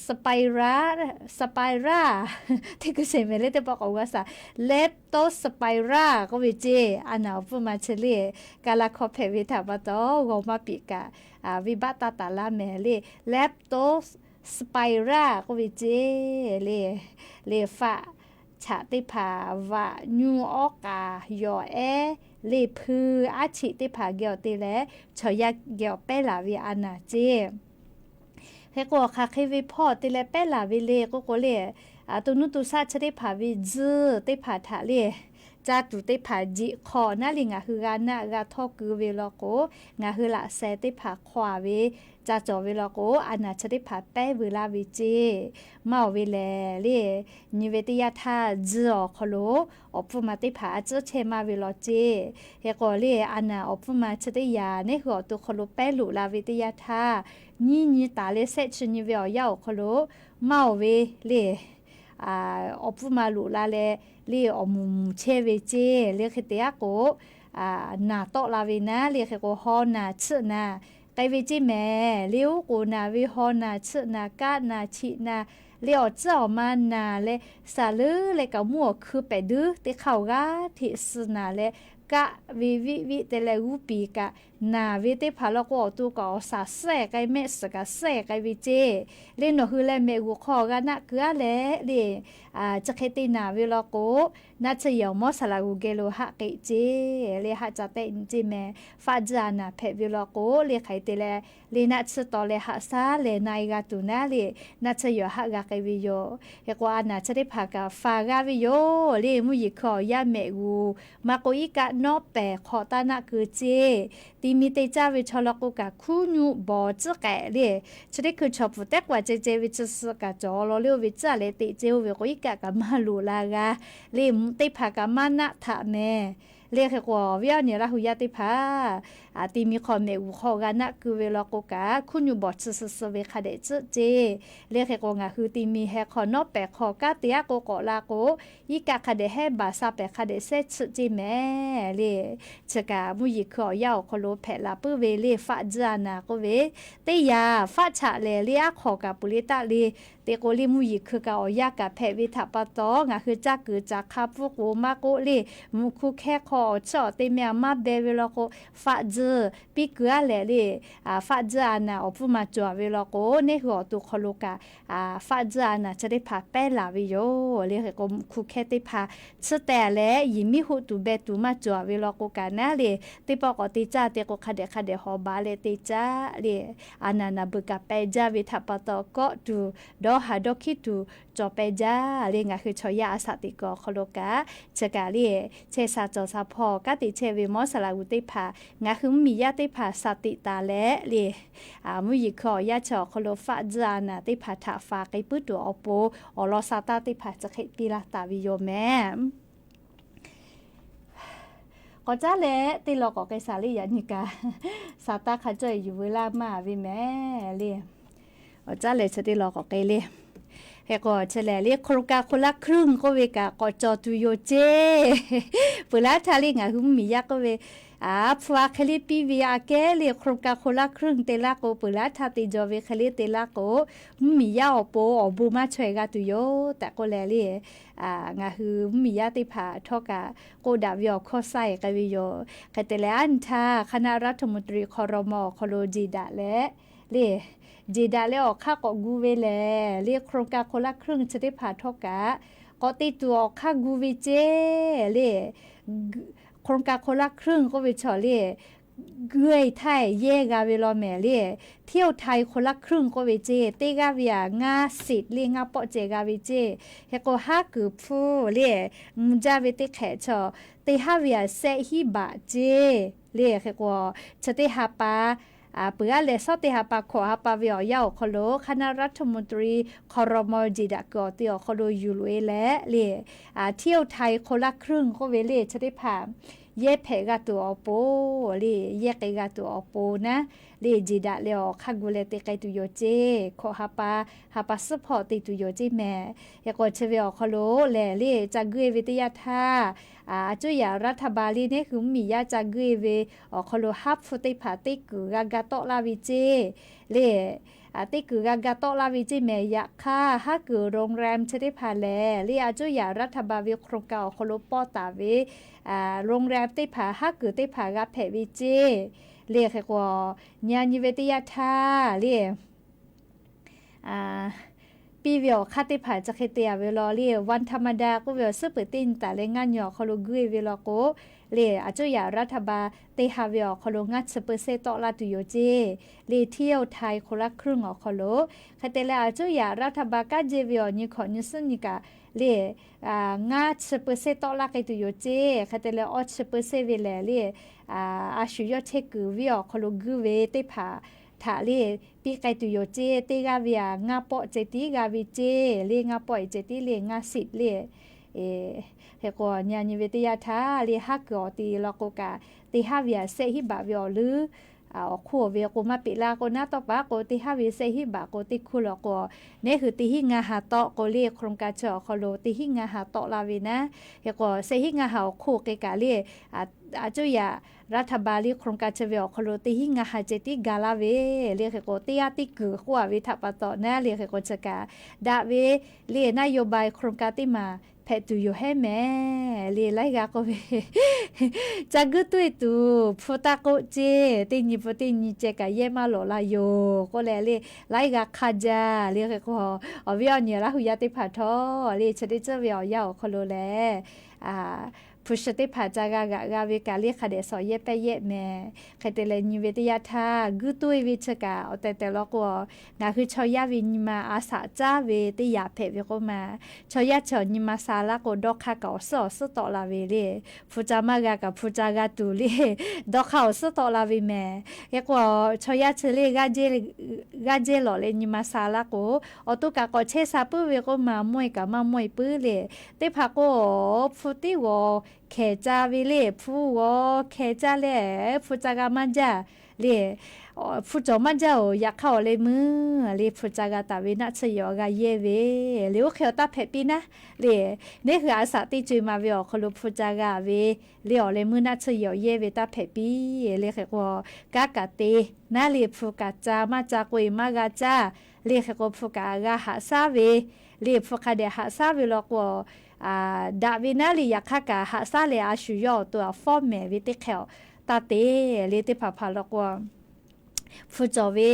สไปรัส สไปรัส teˇ kuiˬ sheˍ mehˍ le teˇ pawˆ k'awꞈ g'a shaˍ เล็ปโตสไปรัส k'oˆ ve ceˇ. อาณา awˬ pfuhˇ ma chi le, ka la hkawˇ hpehꞈ ve htaꞈ pa taw g'aw maˇ piꞈ kaꞈ venˇbaˆ taˇ taˍ laˇ mehˍ le. เล็ปโตสไปรัส k'oˆ ve ceˇ le. Le faˆ chaꞈ teˇ hpaˍ vaꞈ nyuˇ awˉ k'aˍ yawˬ ehˉ le hpui aˉ cheꞈ teˇ hpaˍ geh awˬ te leh chaw yaˇ geh awˬ pehˉ laˬ ve อาณา ceˇ. Hk'e k'o awˬ hk'aˬ hk'e ve hpawˇ te leh pehˉ laˬ ve le k'oˆ k'o le, to nuˇ to shaˆ chi teˇ hpaˍ ve tzuhˇ teˇ hpaˍ htaꞈ le ca tuˬ teˇ hpaˍ jeꞈ hk'aw naˉ le ngaˬ hui g'a naˆ g'a htawˇ keu ve law k'o, ngaˬ hui laꞈ sheh teˇ hpaˍ hk'aw ve ca cawˬ ve law k'o, อาณา chi teˇ hpaˍ pehˉ veu laˇ ve ceˇ. Maˇ oˬ ve lehˬ le, nyi ve teˇ yanˇ htaˇ tzuhˇ awˬ hk'aw lo awˬ pfuhˇ ma teˇ hpaˍ a ciˉ chehˇ maˇ ve law ceˇ. Hk'e k'o le อาณา awˬ pfuhˇ ma chi teˇ yanˇ neˇ hui awˬ to hk'aw lo pehˉ loꞈ la ve teˇ yanˇ htaˇ, nyiˇ nyi taˍ leh shehˆ chi nyi ve awˬ yanˇ awˬ hk'aw lo maˇ oˬ ve le awˬ pfuhˇ ma loꞈ la leh le awˬ moˍ moˍ chehˇ ve ceˇ. Le hk'e te aˉ k'o, naˍ tawˆ la ve naˉ le hk'e k'o haw naˍ chiˆ naˍ k'ai ve ceˇ mehˍ. Le oˉ k'oˍ naˍ ve haw naˍ chiˆ naˍ kaˆ naˍ cheꞈ naˍ le awˬ ciˉ awˬ ma naˍ leh, shaˍ leuˉ leh kaꞈ mvuhˇ awˬ hkui pehꞈ duiˉ teˇ hk'aˇ awˬ g'aˇ hteꞈ suh naˍ leh, kaˆ ve viˆ viˆ te leh g'uˇ piˍ kaꞈ naˍ ve teˇ hpaˍ law k'o, awˬ to kaꞈ awˬ shaˍ suhˉ k'ai, mehˆ suhˍ kaꞈ suhˉ k'ai ve ceˇ. Le nawˬ hui leh mehꞈ g'uˬ hk'aw g'a naˆ keu aˉ leh le, chi hk'e te naˍ ve law k'o, naˆ tsuhˇ yehˬ awˬ mawˇ saˍ laꞈ g'uˬ geh lo haˆ k'eꞈ ceˇ. Le haˆ ca tehˆ nyi ceˇ mehˍ. Faˆ tzuhˇ อาณา hpehꞈ ve law k'o, le hk'aˬ hk'e te leh le naˆ tsuhˇ taw leh haꞈ shaˉ lehˬ na e g'a tuˬ naˉ le, naˆ tsuhˇ yehˬ haˆ g'a k'ai ve yoˬ. Hk'e k'o อาณา chi teˇ hpaˍ kaꞈ faˍ g'a ve yoˬ. Le mvuhˇ yeˬ hkui awˬ yanˇ mehꞈ g'uˬ maˇ k'oˆ iˉ kaˆ nawˉ pehˍ hk'aw taˇ naˆ keu ceˇ. Ti mi te caˇ ve chaw law k'o kaꞈ hkuˉ nyuˆ bawˬ tcuhˉ k'ehꞈ le, chi teˇ hkui chaw pfuhˍ tehˉ k'o a ceh ceh ve chi suh kaꞈ cawˬ law le oˇ ve tcuhˉ leh teꞈ ceˇ oˇ ve k'o iˉ kaˆ kaꞈ maˇ loꞈ la g'a. Le mvuhˇ teˇ hpaˍ kaꞈ maˇ naˆ htaꞈ mehˍ. Le hk'e k'o awˬ viˉ awˬ nyi Laˇ hu yaˇ teˇ hpaˍ, ti mi hk'aw mehꞈ g'uˬ hk'aw g'a naˆ keu ve law k'o kaꞈ hkuˉ nyuˆ bawˬ chi suh suh ve hk'a dehꞈ tcuhˉ ceˇ. Le hk'e k'o ngaˬ hui ti mi heh hk'aw nawˉ pehˍ hk'aw kanˉ te aˉ k'o k'awꞈ la k'o, iˉ kaˆ hk'a dehꞈ hehˉ baˬ sha pehˍ hk'a dehꞈ shehˉ tsuhˆ ceˇ mehˍ le. Chi kaꞈ mvuhˇ yeˬ hkui awˬ yanˇ awˬ hk'aw lo hpehꞈ la puiˉ ve le 法治အာဏာ k'oˆ ve teˇ yanˇ faˆ chaꞈ lehˬ le aˉ hk'awꞈ kaꞈ puˍ le taˆ le. Te k'o le mvuhˇ yeˬ hkui kaꞈ awˬ yanˇ kaꞈ hpehꞈ ve htaꞈ pa taw ngaˬ hui caˇ kuiˬ caˍ hk'a pfuhˇ k'o maˇ k'oˆ le, mvuhꞈ hku hkehˇ hk'aw awˬ chiˉ awˬ te meh a maˇ beh ve law k'o, faˆ tzuhˇ piˇ keu aˉ leh le, faˆ tzuhˇ อาณา awˬ pfuhˇ ma cawˬ ve law k'o, neˇ hui awˬ to hk'aw lo kaꞈ faˆ tzuhˇ อาณา chi teˇ hpaˍ pehˉ laˬ ve yoˬ. Le hk'e k'o mvuhꞈ hku hkehˇ teˇ hpaˍ tsuhˇ teh leh yehˬ miˉ hoˆ tuˬ beh tuˬ maˇ cawˬ ve law k'o kaꞈ naˉ le, teˇ pawˆ k'awꞈ te caˇ te k'o hk'a dehꞈ hk'a dehꞈ hawˍ baˬ leh te caˇ le, อาณา naˍ beuˬ kaꞈ peh jaˇ ve htaꞈ pa taw kawˆ tuˬ dawˇ haˍ dawˇ hkiˉ tuˬ cawˬ peh jaˇ le. Ngaˬ hui chaw yaˇ a shaꞈ teꞈ kuiˬ awˬ hk'aw lo kaꞈ, chi kaꞈ le, chehˇ sha cawˬ sha hpawˇ kanˉ te chehˇ ve mawˇ saˍ laꞈ g'uˬ teˇ hpaˍ, ngaˬ hui mvuhˇmiˬ yaˇ teˇ hpaˍ shaˍ teꞈ taˍ leh le, mvuhˇ yeˬ hkui awˬ yanˇ chi awˬ hk'aw lo faˆ tzuhˇ a naˍ teˇ hpaˍ htaꞈ faˍ k'ai puiˉ tuˬ awˬ pon, awˬ lawn sha taˇ teˇ hpaˍ chi hk'e piˇ laˇ taˍ ve yoˬ mehˍ. K'awꞈ caˉ leh teˇ law k'awꞈ k'ai shaˍ le. Yaꞈ nyi kaꞈ, sha taˇ hk'a cawˇ e yuˬ veu laˇ maˇ ve mehˍ le. K'awꞈ caˉ leh chi teˇ law k'awꞈ k'ai le. Hk'e k'o chi lehˬ le, โครงการคนละครึ่ง k'oˆ ve kaꞈ k'awꞈ cawˬ tuˬ yoˬ ceˇ. Peuˬ laˇ htaˇ le ngaˬ hui mvuhˇmiˬ yaˇ k'oˆ ve, a, hpu a hk'e le piˇ ve aꞈ kehˉ le, โครงการคนละครึ่ง te laˇ k'o, peuˬ laˇ htaˇ te jaw ve hk'e le te laˇ k'o, mvuhˇmiˬ yaˇ awˬ pon awˬ bon maˇ chaweh g'a tuˬ yoˬ tehꞈ k'oˆ leh le, ngaˬ hui mvuhˇmiˬ yaˇ teˇ hpaˍ htawˇ kaꞈ k'oˆ daꞈ ve awˬ hkawˇ sha e k'ai ve yoˬ. Hk'e te leh, a nyi htaˇ คณะรัฐมนตรี ครม. awˬ hk'aw lo jeˬ daꞈ leh le, jeˬ daꞈ leh awˬ hk'aˇ k'awꞈ gu ve lehˬ le, โครงการคนละครึ่ง chi teˇ hpaˍ htawˇ kaꞈ k'awꞈ te tuˬ awˬ hk'aˇ gu ve ceˇ le. โครงการคนละครึ่ง k'oˆ ve chaw le, guˇ e htaˇ yehˇ g'a ve law mehˍ le. เที่ยวไทยคนละครึ่ง k'oˆ ve ceˇ, teˇ g'aˇ ve aꞈ ngaˇ shiˍ le ngaˇ pawˆ ceh g'a ve ceˇ. Hk'e k'o, haˉ kuiˬ hpu le, mvuh jaˇ ve teˇ hk'ehꞈ chaw, teˇ haˉ ve aꞈ shehˆ hiˉ baꞈ ceˇ le. Hk'e k'o, chi teˇ ha pa, peuˬ aˉ leh shawˉ teˇ ha pa hkawꞈ ha pa ve awˬ yanˇ awˬ hk'aw lo คณะรัฐมนตรี ครม. jeˬ daꞈ kuiˬ awˬ te awˬ hk'aw lo yuˬ loꞈ e leh le, เที่ยวไทยคนละครึ่ง k'oˆ ve le, chi teˇ hpaˍ yehˇ hpehꞈ g'a tuˬ awˬ pon le, yehˇ k'ai g'a tuˬ awˬ pon naˉ le, jeˬ daꞈ leh awˬ hk'aˇ gu leh te k'ai tuˬ yoˬ ceˇ. Hkawꞈ ha pa, ha pa suhˉ hpawˇ te tuˬ yoˬ ceˇ mehˍ. Hk'e k'o, chi ve awˬ hk'aw lo lehˬ le, ca guˇ e ve teˇ yanˇ htaˇ, a cuˇ yaꞈ รัฐบาล le neˉ hui mvuhˇmiˬ yaˇ ca guˇ e ve awˬ hk'aw lo haˉ hpu teˇ hpaˍ teˇ kuiˬ g'a ga tawˆ laˇ ve ceˇ le. Teˇ kuiˬ g'a ga tawˆ laˇ ve ceˇ mehˍ. Yaꞈ hk'aˇ, haˉ kuiˬ โรงแรม chi teˇ hpaˍ lehˬ le, a cuˇ yaꞈ รัฐบาล ve โครงการ awˬ hk'aw lo pawˇ taˍ ve โรงแรม teˇ hpaˍ haˉ kuiˬ teˇ hpaˍ g'a hpehꞈ ve ceˇ le. Hk'e k'o, nyi a nyi ve teˇ yanˇ htaˇ le, piˇ ve awˬ hk'aˇ teˇ hpaˍ chi hk'e te a ve law le, วันธรรมดา k'oˆ ve awˬ suhˉ peuˬ teˇ nyi taˍ leh ngaˇ nyi awˬ hk'aw lo guˇ e ve law k'o le, a cuˇ yaꞈ รัฐบาล teˇ ha ve awˬ hk'aw lo ngaˇ chi เปอร์เซ็นต์ tawˆ laˇ tuˬ yoˬ ceˇ le. เที่ยวไทยคนละครึ่ง awˬ hk'aw lo, hk'e te leh a cuˇ yaꞈ รัฐบาล kanˉ jehˇ ve awˬ nyi hkawꞈ nyi suhˉ nyi kaꞈ le, ngaˇ chi เปอร์เซ็นต์ tawˆ laˇ k'ai tuˬ yoˬ ceˇ. Hk'e te leh awˇ chi เปอร์เซ็นต์ ve lehˬ le, a shu yawˇ chehˇ kuiˬ ve awˬ hk'aw lo guˇ ve teˇ hpaˍ htaꞈ le piˇ k'ai tuˬ yoˬ ceˇ. Teˇ g'aˇ ve aꞈ ngaˇ pawˆ ceh tiˉ g'a ve ceˇ le, ngaˇ pawˆ e ceh tiˉ le, ngaˇ shiˍ le. Hk'e k'o, nyi a nyi ve teˇ yanˇ htaˇ le, haˉ kuiˬ awˬ te law k'o kaꞈ, teˇ haˉ ve aꞈ shehˆ hiˉ baꞈ ve awˬ leuˉ awˬ hk'oˆ ve k'o maˇ peꞈ laˇ k'o, naˉ tawˆ paˍ k'o teˇ haˉ ve shehˆ hiˉ baꞈ k'o teˇ hkuˇ law k'o, neˉ hui teˇ hiˉ ngaˇ ha tawˆ k'o le, โครงการ chi awˬ hk'aw lo teˇ hiˉ ngaˇ ha tawˆ laˇ ve naˉ. Hk'e k'o, shehˆ hiˉ ngaˇ ha awˬ hk'oˆ k'e kaꞈ le, a cuˇ yaꞈ รัฐบาล le โครงการ chi ve awˬ hk'aw lo teˇ hiˉ ngaˇ ha ceh tiˉ ga laˇ ve le. Hk'e k'o, teˇ g'aˇ teˇ kuiˬ k'oˆ a ve htaꞈ pa taw naˉ le. Hk'e k'o, chi kaꞈ daꞈ ve le, นโยบาย โครงการ teˇ maˬ hpehꞈ tuˬ yoˬ hehˉ mehˍ le. Laiˉ g'aˇ k'oˆ ve, ca guˇ tuˇ e tuˬ hpu taˇ k'oˆ ceˇ, teˇ nyi pu teˇ nyi ceh kaꞈ yehˇ maˇ lawꞈ la yoˬ k'oˆ leh le, laiˉ g'aˇ hk'a jaˇ le. Hk'e k'o, awˬ viˉ awˬ nyi Laˇ hu yaˇ teˇ hpaˍ htawˇ le, chi teˇ ceuˬ ve awˬ yanˇ awˬ hk'aw lo lehˬ, hpu shi teˇ hpaˍ ca g'a g'aꞈ g'a ve kaꞈ le, hk'a dehꞈ shawˍ yehˇ pehˇ yehˆ mehˍ. Hk'e te leh nyi ve teˇ yanˇ htaˇ, guˇ tuˇ e ve chi kaꞈ awˬ tehˬ tehˬ law k'o, ngaˬ hui chaw yaˇ ve nyi ma a shaꞈ caˉ ve teˇ yanˇ hpehꞈ ve k'oˆ ma. Chaw yaˇ chi awˬ nyi ma sha laˇ k'o, dawˇ hk'aˇ kaꞈ awˬ suhˉ awˬ suhˉ tawˆ la ve le. Hpu ca maˇ g'a kaꞈ hpu ca g'a tuˬ le, dawˇ hk'aˇ awˬ suhˉ tawˆ la ve mehˍ. Hk'e k'o, chaw yaˇ chi le g'aˇ jehˇ lawꞈ leh nyi ma sha laˇ k'o, awˬ to kaꞈ k'awꞈ chehˇ sha puiˉ ve k'oˆ ma, mawˇ e kaꞈ maˇ mawˇ e puiˉ le. Teˇ hpaˍ k'o, hpu tiˉ g'awˬ hkehˍ ca ve le, hpu g'awˬ hkehˍ ca leh hpu ca g'a maˇ jaˇ le. Hpu cawˬ maˇ jaˇ oˬ, yaꞈ hk'aˇ awˬ leh meuˇ le hpu ca g'a taˍ ve naˆ tsuhˇ yehˬ awˬ g'a yehˇ ve le. Oˇ hk'e awˬ taˇ hpehꞈ piˇ naˉ le, neˉ hui a shaꞈ teˇ co e ma ve awˬ hk'aw lo hpu ca g'a ve le, awˬ leh meuˇ naˆ tsuhˇ yehˬ awˬ yehˇ ve taˇ hpehꞈ piˇ le. Hk'e k'o, kanˉ kaꞈ te naˉ le, hpu kaꞈ ca maˇ ca k'oˆ e maˇ g'a caˇ le. Hk'e k'o, hpu kaꞈ g'a haꞈ shaˉ ve le. Hpu hk'a dehꞈ haꞈ shaˉ ve law k'o, daꞈ ve naˉ le, yaꞈ hk'aˇ kaꞈ haꞈ shaˉ leh a shu yawˇ awˬ to aꞈ fawˉ mehˍ ve teˇ hk'e awˬ taˇ te le. Teˇ hpaˍ hpaˍ law k'o, hpu cawˬ ve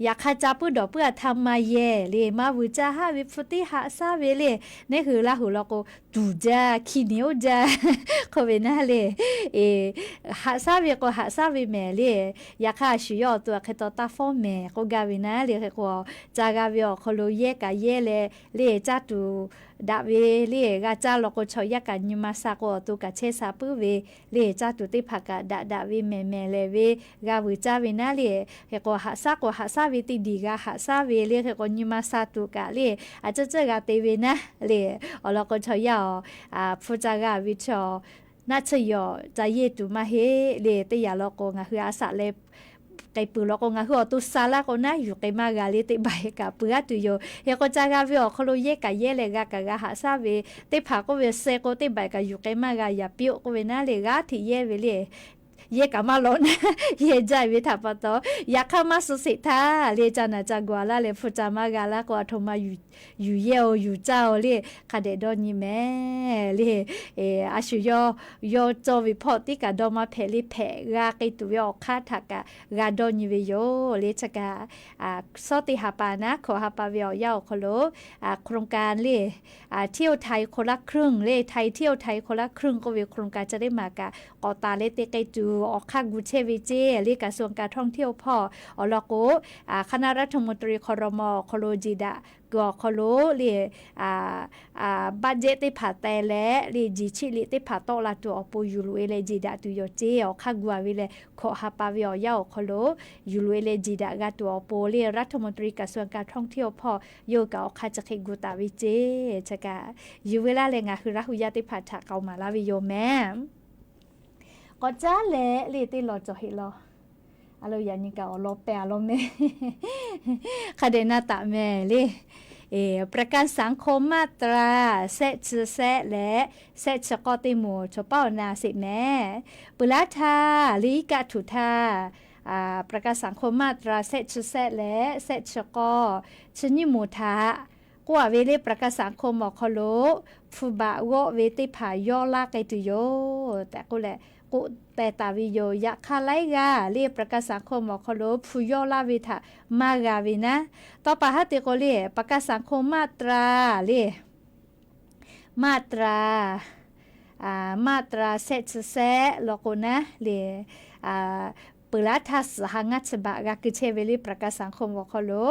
Yaꞈ hk'aˇ ca puiˉ dawˬ puiˉ a htaˇ maˇ yehˇ le, maˇ vuiˬ caˇ haˆ ve hpfuhˇ tiˉ haꞈ shaˉ ve le. Neˇ hui Laˇ huˍ law k'o, tuˬ jaˇ, hki niˬ oˇ jaˇ k'oˆ ve naˉ le. Haꞈ shaˉ ve k'o haꞈ shaˉ ve mehˍ le. Yaꞈ hk'aˇ a shu yawˇ awˬ to hk'e taw taˇ fawˉ mehˍ k'oˆ gaˇ ve naˉ le. Hk'e k'o, ca g'a ve awˬ hk'aw lo yehˇ kaꞈ yehˇ leh le, caˇ tuˬ daꞈ ve le. G'a caˇ law k'o, chaw yaˇ kaꞈ nyi ma sha k'o, awˬ to kaꞈ chehˇ sha puiˉ ve le. Caˇ tuˬ teˇ hpaˍ kaꞈ daꞈ daꞈ ve mehˍ mehˍ lehˬ ve, g'a vuiˬ caˇ ve naˉ le. Hk'e k'o, haꞈ shaˉ k'o haꞈ shaˉ ve, teˇ diˬ g'a haꞈ shaˉ ve le. Hk'e k'o, nyi ma sha tuˬ kaꞈ le, a ciˉ ciˉ g'a te ve naˉ le. Awˬ lawn k'o, chaw yaˇ awˬ hpfuhˇ ca g'a ve chaw naˆ tsuhˇ yawˬ ca yehˇ tuˬ maˇ heˆ le. Teˇ yanˇ law k'o, ngaˬ hui a shaꞈ leh k'ai peuˬ law k'o, ngaˬ hui awˬ to sha laˇ k'o naˉ, yuˬ k'ai maˇ g'a le, teˇ baˬ kaꞈ peuˬ g'aˇ tuˬ yoˬ. Hk'e k'o, ca g'a ve awˬ hk'aw lo yehˇ kaꞈ yehˇ leh g'a kaꞈ g'a haꞈ shaˉ ve, teˇ hpaˍ k'oˆ ve, suh k'o teˇ baˬ kaꞈ yuˬ k'ai maˇ g'a, yaꞈ piˇ-oˆ k'oˆ ve naˉ le. G'aˇ hteꞈ yehˇ ve le. Yehˇ kaꞈ maˇ lawꞈ naˉ, yehˇ jaˇ ve htaꞈ pa taw, yaꞈ hk'aˇ maˇ suh sheˍ htaˇ le, ca naˬ ca gaˬ laˇ leh hpfuhˇ ca maˇ g'a laˇ k'o, a htoꞈ ma yuˬ yehˇ-oˬ, yuˬ caˇ-oˬ le. Hk'a dehꞈ dawˇ nyi mehˍ le. A shu yawˇ, yawˇ cawˇ ve hpawˇ tiˉ kaꞈ dawˇ maˇ hpehꞈ le. Hpehꞈ g'a k'ai tuˬ ve awˬ hk'aˇ htaꞈ kaꞈ g'a dawˇ nyi ve yoˬ le. Chi kaꞈ, shawˉ teˇ ha pa naˉ, hkawꞈ ha pa ve awˬ yanˇ awˬ hk'aw lo, โครงการ le, เที่ยวไทยคนละครึ่ง le, ไทยเที่ยวไทยคนละครึ่ง k'oˆ ve โครงการ chi teˇ maˬ kaꞈ k'awꞈ taˍ leh te k'ai tuˬ awˬ hk'aˇ gu chehˇ ve ceˇ le. กระทรวงการท่องเที่ยว hpawˇ awˬ lawn k'o, k'aˉ naˆ รัฐมนตรี ครม. awˬ hk'aw lo jeˬ daꞈ kuiˬ awˬ hk'aw lo le, budget teˇ hpaˍ teh leh le, jeˬ chiˆ liꞈ teˇ hpaˍ tawˆ la tuˬ awˬ pon yuˬ loꞈ-e leh jeˬ daꞈ tuˬ yoˬ ceˇ. Awˬ hk'aˇ gu-a ve leh, hkawꞈ ha pa ve awˬ yanˇ awˬ hk'aw lo yuˬ loꞈ-e leh jeˬ daꞈ g'a tuˬ awˬ pon le, รัฐมนตรี กระทรวงการท่องเที่ยว hpawˇ yawˇ hui kaꞈ awˬ hk'aˇ chi hk'e gu taˍ ve ceˇ. Chi kaꞈ yuˬ ve laˇ leh ngaˬ hui Laˇ huˍ yaˇ teˇ hpaˍ htaꞈ k'aoˍ maˍ laˇ ve yoˬ mehˍ. K'awꞈ caˉ leh le, teˇ lawn cawˬ heˆ law. A lo, yaꞈ nyi kaꞈ awˬ lawn pehˬ a law mehˍ. Hk'a dehꞈ na taˍ mehˍ le. ประกันสังคม มาตรา shehˆ chi shehˆ leh shehˆ chi k'awˇ teˇ moˍ chaw paˉ awˬ na sheˍ mehˍ. Peuˬ laˇ htaˇ le, iˉ kaˆ htuꞈ htaˇ, ประกันสังคม มาตรา shehˆ chi shehˆ leh shehˆ chi k'awˇ, chi nyiˇ moˍ htaꞈ k'oˆ-a ve le, ประกันสังคม awˬ hk'aw lo hpu baꞈ g'awˆ ve teˇ hpaˍ yawˇ laˇ k'ai tuˬ yoˬ tehꞈ k'oˆ leh, k'oˆ teh taˍ ve yoˬ. Yaꞈ hk'aˇ laiˉ g'aˇ le, ประกันสังคม awˬ hk'aw lo hpu yawˇ laˇ ve htaꞈ maˇ g'a ve naˉ. Tawˇ pa haˉ te k'o le, ประกันสังคม มาตรา le, มาตรา มาตรา shehˆ chi shehˆ law k'o naˉ le, peuˬ laˇ htaˇ suhˍ ha ngaˇ chi baꞈ g'a keu chehˇ ve le, ประกันสังคม awˬ hk'aw lo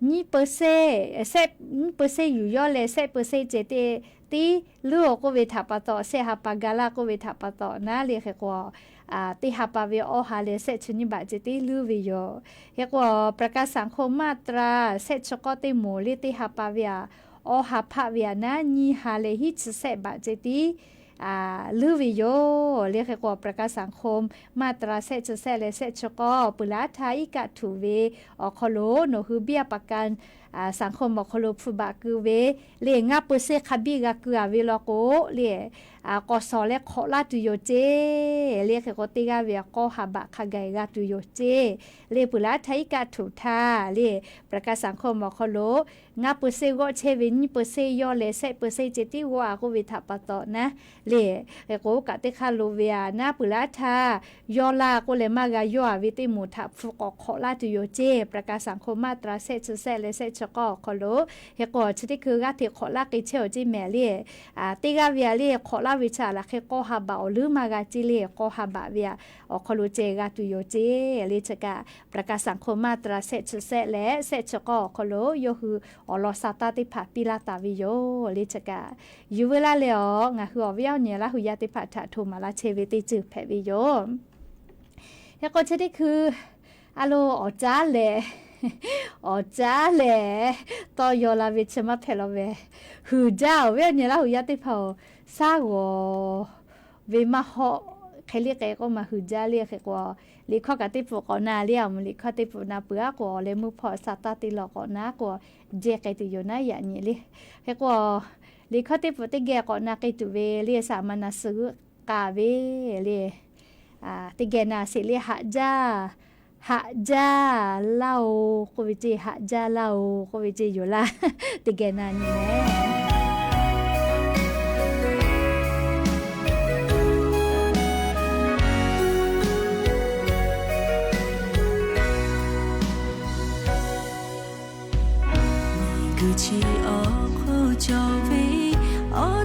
nyiˇ เปอร์เซ็นต์ shehˆ, nyiˇ เปอร์เซ็นต์ yuˬ yawˇ leh shehˆ เปอร์เซ็นต์ ceh teˇ tiˉ leuˉ-oˬ k'oˆ ve htaꞈ pa taw, shehˆ ha pa ga laˇ k'oˆ ve htaꞈ pa taw naˉ le. Hk'e k'o, teˇ ha pa ve awˇ ha leh shehˆ chi nyiˇ baꞈ ceh tiˉ leuˉ ve yoˬ. Hk'e k'o, ประกันสังคม มาตรา shehˆ chi k'awˇ teˇ moˍ le, teˇ ha pa ve aꞈ, awˇ ha hpaˆ ve aꞈ naˉ, nyiˇ ha leh hiˉ chi shehˆ baꞈ ceh tiˉ leuˉ ve yoˬ le. Hk'e k'o, ประกันสังคม มาตรา shehˆ chi shehˆ leh shehˆ chi k'awˇ peuˬ laˇ htaˇ iˉ kaˆ htuꞈ ve awˬ hk'aw lo nawˬ hui เบี้ยประกันสังคม awˬ hk'aw lo hpu baꞈ keu ve le, ngaˇ เปอร์เซ็นต์ hk'a biˇ g'a keu-a ve law k'o le, k'awꞈ shawˍ leh hk'awꞈ laˇ tuˬ yoˬ ceˇ le. Hk'e k'o, teˇ g'aˇ ve aꞈ k'awˇ ha baꞈ hk'a gaˬ g'a tuˬ yoˬ ceˇ le. Peuˬ laˇ htaˇ iˉ kaˆ htuꞈ htaˇ le, ประกันสังคม awˬ hk'aw lo ngaˇ เปอร์เซ็นต์ g'awˆ chehˇ ve nyiˇ เปอร์เซ็นต์ yawˇ leh shehˆ เปอร์เซ็นต์ ceh tiˉ g'awˆ-a k'oˆ ve htaꞈ pa taw naˉ le. Hk'e k'o, kaꞈ teˇ hk'aˇ lo ve aꞈ naˉ, peuˬ laˇ htaˇ yawˇ laˇ k'oˆ leh maˇ g'a yawˇ-a ve teˇ moˍ htaꞈ hpu k'awꞈ hk'awꞈ laˇ tuˬ yoˬ ceˇ, ประกันสังคม มาตรา shehˆ chi shehˆ leh shehˆ chi k'awˇ awˬ hk'aw lo. Hk'e k'o, chi teˇ hkui g'aˇ hteꞈ hk'awꞈ laˇ k'ai chehˇ-oˬ ceˇ mehˍ le. Teˇ g'aˇ ve aꞈ le, hk'awꞈ laˇ ve chi aꞈ laˬ hk'e k'awˇ ha baꞈ awˬ leuˉ maˇ g'a ceˇ le. K'awˇ ha baꞈ ve aꞈ awˬ hk'aw lo ceh g'a tuˬ yoˬ ceˇ le. Chi kaꞈ ประกันสังคม มาตรา shehˆ chi shehˆ leh shehˆ chi k'awˇ awˬ hk'aw lo yawˇ hui awˬ lawn sha taˇ teˇ hpaˍ piˇ laˇ taˍ ve yoˬ le. Chi kaꞈ yuˬ ve laˇ leh awˬ, ngaˬ hui awˬ viˉ awˬ nyi Laˇ huˍ yaˇ teˇ hpaˍ htaꞈ htoꞈ maˍ laˇ chehˇ ve teˇ ceuˬ hpehꞈ ve yoˬ. Hk'e k'o, chi teˇ hkui a lo, awˬ caˉ lehˬ, awˬ caˉ lehˬ, tawˇ yaw la ve chi maˇ hpehꞈ law ve, huiˍ jaˇ. Awˬ viˉ awˬ nyi Laˇ huˍ yaˇ teˇ hpaˍ-oˬ, shaˉ g'awˬ ve maˇ hawˆ. Hk'e le k'ai k'o, maˇ huiˍ jaˇ le. Hk'e k'o, liꞈ hkawˇ kaꞈ teˇ peuˬ k'awꞈ na le, a moˍ liꞈ hkawˇ teˇ peuˬ na peuˬ-a k'o, awˬ leh meuˇ hpawˇ sha taˇ teˇ law k'awꞈ na k'o, jehˇ k'ai tuˬ yoˬ naˉ, yaꞈ nyi le. Hk'e k'o, liꞈ hkawˇ teˇ peuˬ teˇ geh k'awꞈ na k'ai tuˬ ve le, saˍ ma na suh g'uˆ k'a ve le. Teˇ geh na sheˍ le, haꞈ jaˇ, haꞈ jaˇ laˇ-oˬ k'oˆ ve ceˇ, haꞈ jaˇ laˇ-oˬ k'oˆ ve ceˇ yoˬ laˇ. Teˇ geh na nyi mehˍ.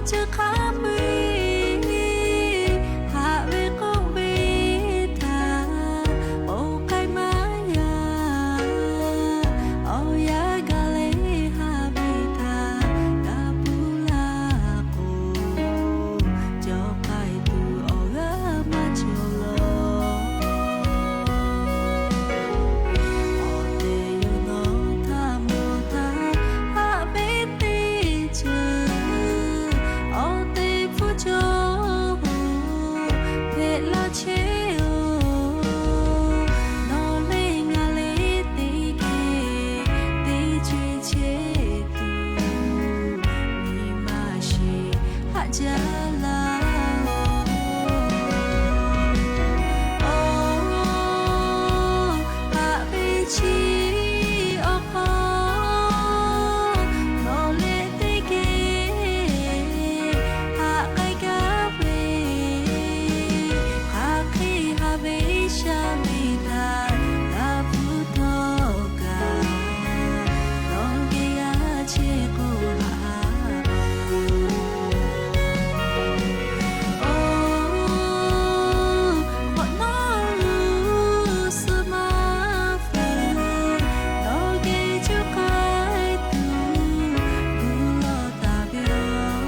Chi hk'a peu-eˬ haꞈ ve k'oˆ ve htaꞈ oˇ k'ai maˇ yaˇ. Awˬ yanˇ gaˬ leh haꞈ ve htaꞈ g'a puiˉ laˇ k'o, cawˬ k'ai tuˬ awˬ g'aˇ maˇ cawˬ lawˬ. Awˬ tehˬ yoˬ nawˬ htaꞈ mawˬ htaˇ haꞈ ve teˇ ceuˬ, awˬ te hpfuhˇ cawˬ hpehꞈ la chehˇ-oˬ. Nawˬ leh ngaˬ leh teˇ geh teˇ co-e chehˇ tuˬ, nyi ma shiˍ haꞈ jaˇ laˇ-oˬ. Oˬ, haꞈ ve chi awˬ hk'aw nawˬ leh teˇ geh haꞈ k'ai gaˇ ve, hk'aˬ hk'e haꞈ ve sha ve htaꞈ g'a hpuˇ htawˇ kaꞈ, nawˬ geh g'a chehˇ k'o haꞈ-oˬ. Oˬ, k'awꞈ nawˉ suh maˇ fuiˍ, nawˬ geh cuˇ k'ai tuˬ gu lawˬ taˍ ve yoˬ.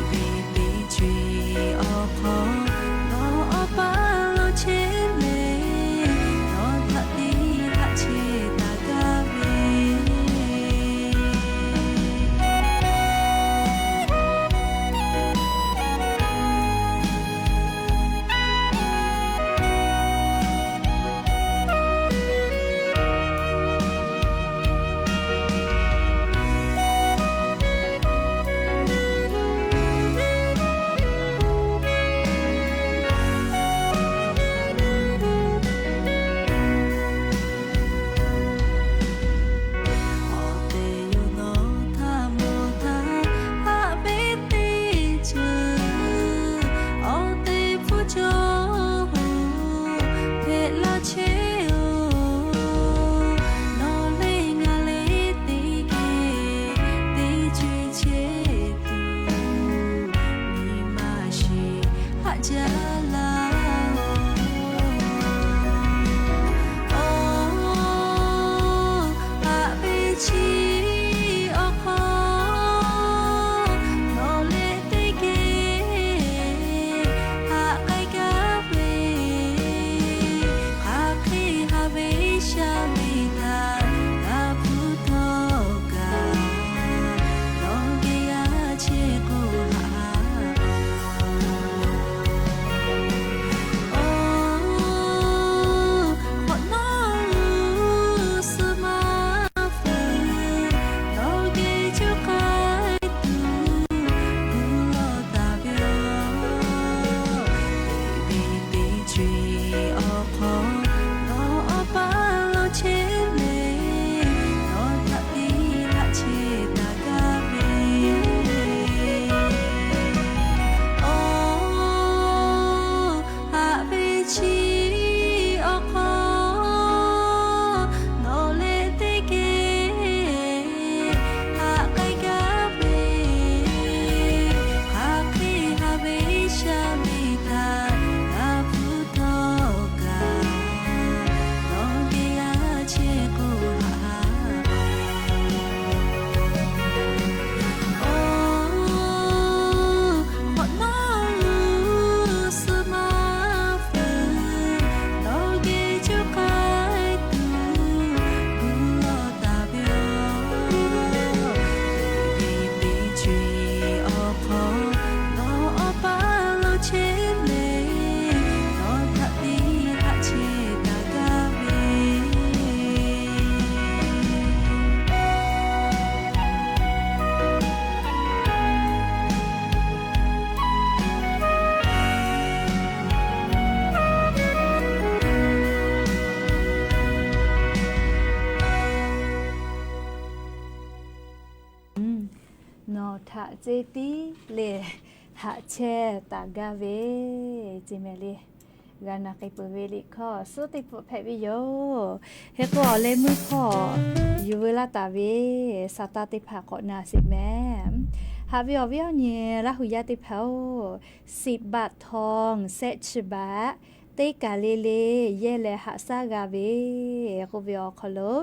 Teˇ ve teˇ co-e awˬ hk'aw nawˬ awˬ paˇ lo chehˇ leh, nawˬ htaꞈ tiˉ haꞈ chehˇ taˍ gaˇ ve. Awˬ tehˬ yoˬ nawˬ htaꞈ mawˬ htaˇ haꞈ ve teˇ ceuˬ, awˬ te hpfuhˇ cawˬ hpehꞈ la chehˇ-oˬ. Nawˬ leh ngaˬ leh teˇ geh teˇ co-e chehˇ tuˬ, nyi ma shiˍ haꞈ jaˇ laˇ-oˬ. Oˬ, haꞈ ve chi awˬ hk'aw nawˬ leh teˇ geh haꞈ k'ai gaˇ ve, hk'aˬ hk'e haꞈ ve sha ve htaꞈ g'a hpuˇ htawˇ kaꞈ, nawˬ geh g'a chehˇ k'o haꞈ-oˬ. Oˬ, k'awꞈ nawˉ suh maˇ fuiˍ, nawˬ geh cuˇ k'ai tuˬ gu lawˬ taˍ ve yoˬ. Teˇ ve teˇ co-e awˬ hk'aw nawˬ awˬ paˇ lo chehˇ leh, nawˬ htaꞈ tiˉ haꞈ chehˇ taˍ gaˇ ve. Oˬ, haꞈ ve chi awˬ hk'aw nawˬ leh teˇ geh haꞈ k'ai gaˇ ve, hk'aˬ hk'e haꞈ ve sha ve htaꞈ g'a hpuˇ htawˇ kaꞈ, nawˬ geh g'a chehˇ k'o haꞈ-oˬ. Oˬ, k'awꞈ nawˉ suh maˇ fuiˍ, nawˬ geh cuˇ k'ai tuˬ gu lawˬ taˍ ve yoˬ. Teˇ ve teˇ co-e awˬ hk'aw nawˬ awˬ paˇ lo chehˇ leh, nawˬ htaꞈ tiˉ haꞈ chehˇ taˍ gaˇ ve. Nawˬ htaꞈ ceˇ tiˉ leh haꞈ chehˇ taˍ gaˇ ve, ceˇ mehˍ le. G'a na k'ai peuˬ ve liꞈ hkawˇ suhˉ teˇ pawˆ hpehꞈ ve yoˬ. Hk'e k'o, awˬ leh meuˇ hpawˇ yuˬ veu laˇ taˍ ve Saˍtanˍ teˇ hpaˍ k'awꞈ na sheˍ mehˍ. Haꞈ ve awˬ viˉ awˬ nyi Laˇ hu yaˇ teˇ hpaˍ-oˬ, สิบบาททอง sehˆ chi baꞈ teˇ kaˬ le le yehˇ leh haꞈ shaˉ g'a ve k'oˆ ve awˬ hk'aw lo,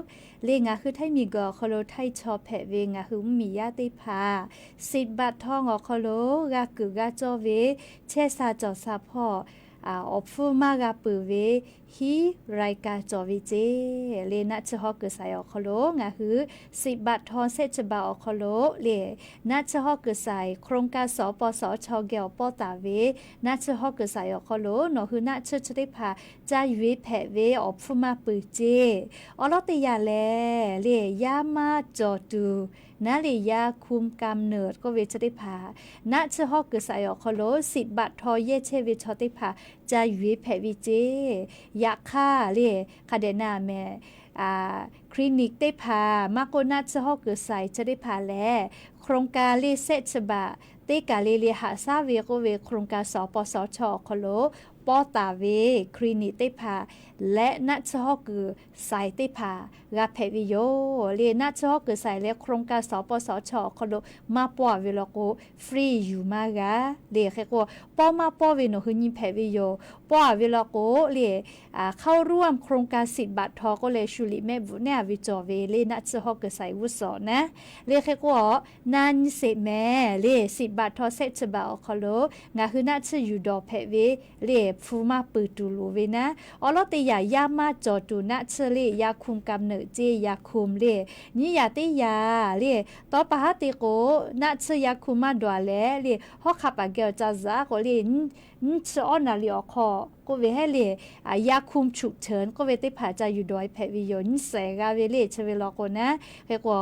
le ngaˬ hui Htaiˇ miˬguiˬ awˬ hk'aw lo Htaiˇ chaw hpehꞈ ve ngaˬ hui mvuhˇmiˬ yaˇ teˇ hpaˍ สิบบาททอง awˬ hk'aw lo g'a kuiˬ g'a cawˇ ve chehˇ sha cawˬ sha hpawˇ awˬ hpfuhˇ maˇ g'a peuˬ ve hiˉ รายการ cawˬ ve ceˇ. Le naˆ tsuhˇ hawˉ kuiˬ shaiˍ awˬ hk'aw lo ngaˬ hui สิบบาททอง sehˆ chi baꞈ awˬ hk'aw lo le naˆ tsuhˇ hawˉ kuiˬ shaiˍ โครงการ สปสช geh awˬ pawˇ taˍ ve naˆ tsuhˇ hawˉ kuiˬ shaiˍ awˬ hk'aw lo nawˬ hui naˆ tsuhˇ chi teˇ hpaˍ ca yuˬ ve hpehꞈ ve awˬ hpfuhˇ maˇ peuˬ ceˇ. Awˬ lawn teˇ yanˇ lehˬ le yaˇ maˇ cawˬ tuˬ naˉ le ยาคุมกำเนิด k'oˆ ve chi teˇ hpaˍ naˆ tsuhˇ hawˉ kuiˬ shaiˍ awˬ hk'aw lo สิบบาททอง yehˇ chehˇ ve chaw teˇ hpaˍ ca yuˬ ve hpehꞈ ve ceˇ. Yaꞈ hk'aˇ le hk'a dehꞈ na mehˍ clinic teˇ hpaˍ maˇ k'oˆ naˆ tsuhˇ hawˉ kuiˬ shaiˍ chi teˇ hpaˍ lehˬ โครงการ le sehˆ chi baꞈ teˇ kaˬ le le haꞈ shaˉ ve k'oˆ ve โครงการ สปสช awˬ hk'aw lo pawˇ taˍ ve clinic teˇ hpaˍ leh naˆ tsuhˇ hawˉ kuiˬ shaiˍ teˇ hpaˍ g'a hpehꞈ ve yoˬ. Le naˆ tsuhˇ hawˉ kuiˬ shaiˍ leh โครงการ สปสช awˬ hk'aw lo maˇ pawˇ ve law k'o free yuˬ maˇ g'a. Le hk'e k'o pawˇ maˇ pawˇ ve nawˬ hui nyi hpehꞈ ve yoˬ. Pawˇ a ve law k'o le เข้าร่วม โครงการ สิบบาททอง k'oˆ leh shu liꞈ mehˆ bvuhꞈ neˉ a ve cawˬ ve le naˆ tsuhˇ hawˉ kuiˬ shaiˍ g'uˇ suhˍ naˉ. Le hk'e k'o naˆ nyi sheˍ mehˍ le สิบบาททอง sehˆ chi baꞈ awˬ hk'aw lo ngaˬ hui naˆ tsuhˇ yuˬ dawˬ hpehꞈ ve le hpu maˇ peuˬ tuˬ loˍ ve naˉ. Awˬ lawn teˇ yanˇ yaˇ maˇ cawˬ tuˬ naˆ tsuhˇ le ยาคุมกำเนิด ceˇ ยาคุม le nyiˇ yaꞈ teˇ yanˇ le tawˇ pa haˉ te k'o naˆ tsuhˇ ยาคุม maˇ dawˬ a leh le hawˉ hk'aˆ paˍ geh awˬ ca zuhꞈ a k'o le nyiˇ chi awˉ naˍ liꞈ awˬ hk'aw k'oˆ ve heˉ le ยาคุม chuꞈ cheuˬ k'oˆ ve teˇ hpaˍ ca yuˬ dawˬ e hpehꞈ ve yoˬ. Nyiˇ shehˍ g'a ve le chi ve law k'o naˉ. Hk'e k'o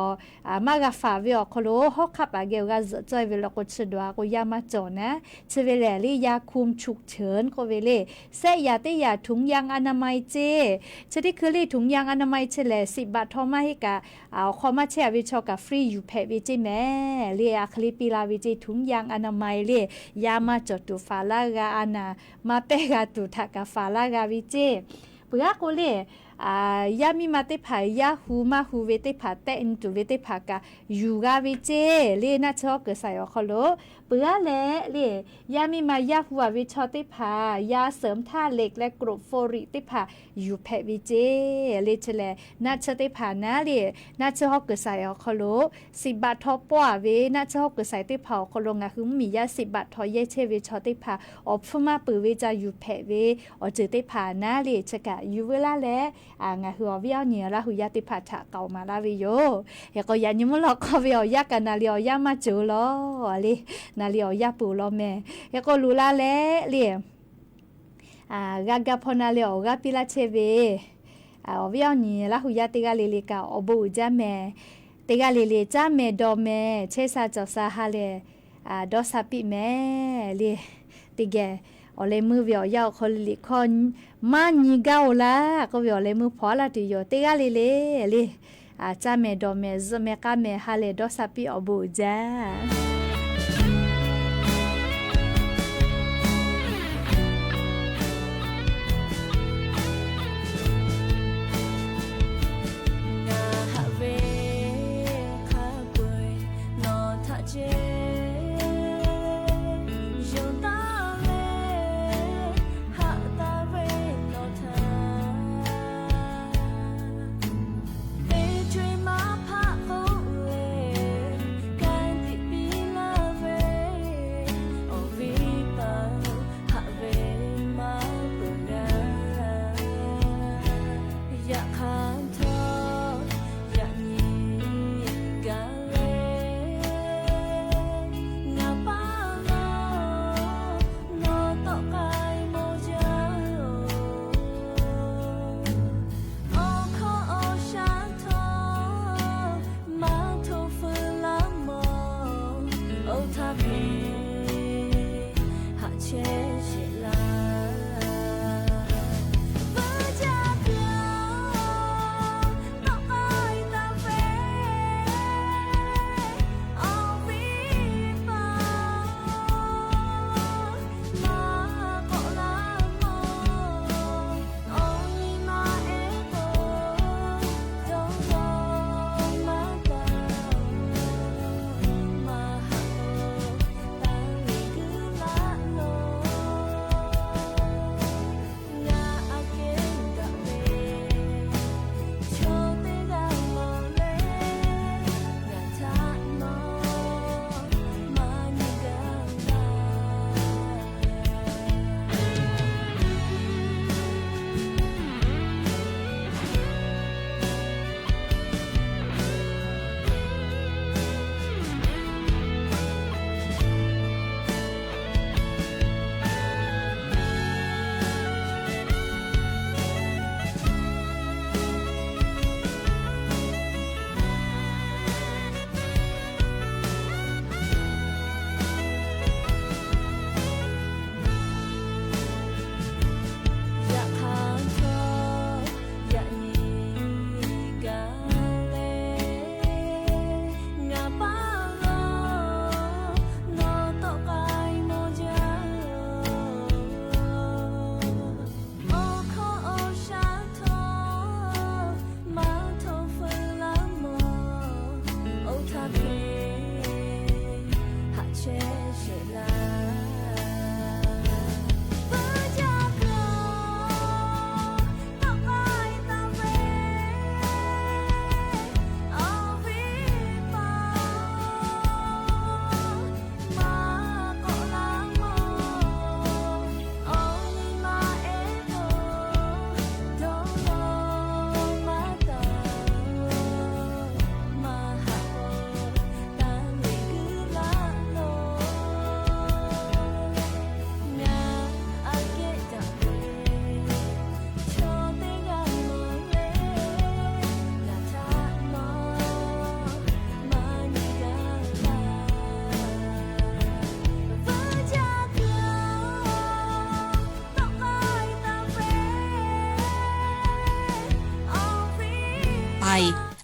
maˇ g'a faˍ ve awˬ hk'aw lo hawˉ hk'aˆ paˍ geh awˬ g'a zuhꞈ cawˇ e ve law k'o chi dawˬ a k'o yaˇ maˇ cawˬ naˉ. Chi ve lehˬ le ยาคุม chuꞈ cheuˬ k'oˆ ve le sehˆ yaꞈ teˇ yanˇ ถุงยางอนามัย ceˇ. Chi teˇ hkui le ถุงยางอนามัย chi lehˬ สิบบาททอง maˇ heˆ kaꞈ awˬ hk'aw maˇ chehˇ a ve chaw kaꞈ free yuˬ hpehꞈ ve ceˇ mehˍ le a hk'e le piˇ la ve ceˇ ถุงยางอนามัย le yaˇ maˇ cawˬ tuˬ faˍ laˇ g'a a naˍ maˇ pehˇ g'a tuˬ htaꞈ kaꞈ faˍ laˇ g'a ve ceˇ. Peuˬ aˉ k'o le yaˇ miˇ ma teˇ hpaˍ yaˇ hu maˇ hu ve teˇ hpaˍ tehˆ nyi tuˬ ve teˇ hpaˍ kaꞈ yuˬ g'a ve ceˇ. Le naˆ tsuhˇ hawˉ kuiˬ shaiˍ awˬ hk'aw lo peuˬ aˉ leh le yaˇ miˇ ma yaˇ hu a ve chaw teˇ hpaˍ ยาเสริมธาตุเหล็ก leh กรดโฟลิก teˇ hpaˍ yuˬ hpehꞈ ve ceˇ. Le chi lehˬ naˆ tsuhˇ teˇ hpaˍ naˉ le naˆ tsuhˇ hawˉ kuiˬ shaiˍ awˬ hk'aw lo สิบบาททอง pawˇ a ve naˆ tsuhˇ hawˉ kuiˬ shaiˍ teˇ hpaˍ awˬ hk'aw lo ngaˬ hui mvuhˇmiˬ yaˇ สิบบาททอง yehˇ chehˇ ve chaw teˇ hpaˍ awˬ hpfuhˇ maˇ peuˬ ve ca yuˬ hpehꞈ ve awˬ ceuˬ teˇ hpaˍ naˉ le chi kaꞈ yuˬ veu laˇ leh ngaˬ hui awˬ viˉ awˬ nyi Laˇ hu yaˇ teˇ hpaˍ htaꞈ k'aoˍ maˍ laˇ ve yoˬ. Hk'e k'o yaꞈ nyi mvuhˇ lawꞈ hk'aw ve awˬ yanˇ kaꞈ naˍ liꞈ awˬ yanˇ maˇ cawˬ law le naˍ liꞈ awˬ yanˇ peuˬ law mehˍ. Hk'e k'o loꞈ la leh le g'a ga hpaw na leh awˬ g'aˇ piˇ laˇ chehˇ ve awˬ viˉ awˬ nyi Laˇ hu yaˇ teˇ g'aˇ le le kaꞈ awˬ bon uiˍ jaˇ mehˍ. Teˇ g'aˇ le le caˇ mehˍ dawˬ mehˍ chehˇ sha cawˬ sha ha lehˬ dawˇ sha piˇ mehˍ le. Teˇ geh awˬ leh meuˇ ve awˬ yanˇ awˬ hk'aw le liꞈ hkawˇ maˇ nyi gaˇ oˬ laˇ k'oˆ ve awˬ leh meuˇ hpaw a laˇ tuˬ yoˬ. Teˇ g'aˇ le le le caˇ mehˍ dawˬ mehˍ zuhꞈ mehˍ k'aˇ mehˍ ha lehˬ dawˇ sha piˇ awˬ bon uiˍ jaˇ. Ngaˬ haꞈ ve hk'a peu-eˬ nawˬ htaꞈ ce yonˍ taˍ ve, haꞈ taˍ ve nawˬ htaꞈ teˇ co-e maˇ hpaˆ k'oˆ ve, ka tiꞈ piˇ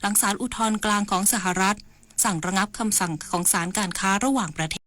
หลังศาลอุทธรณ์กลางของสหรัฐสั่งระงับคำสั่งของศาลการค้าระหว่างประเทศ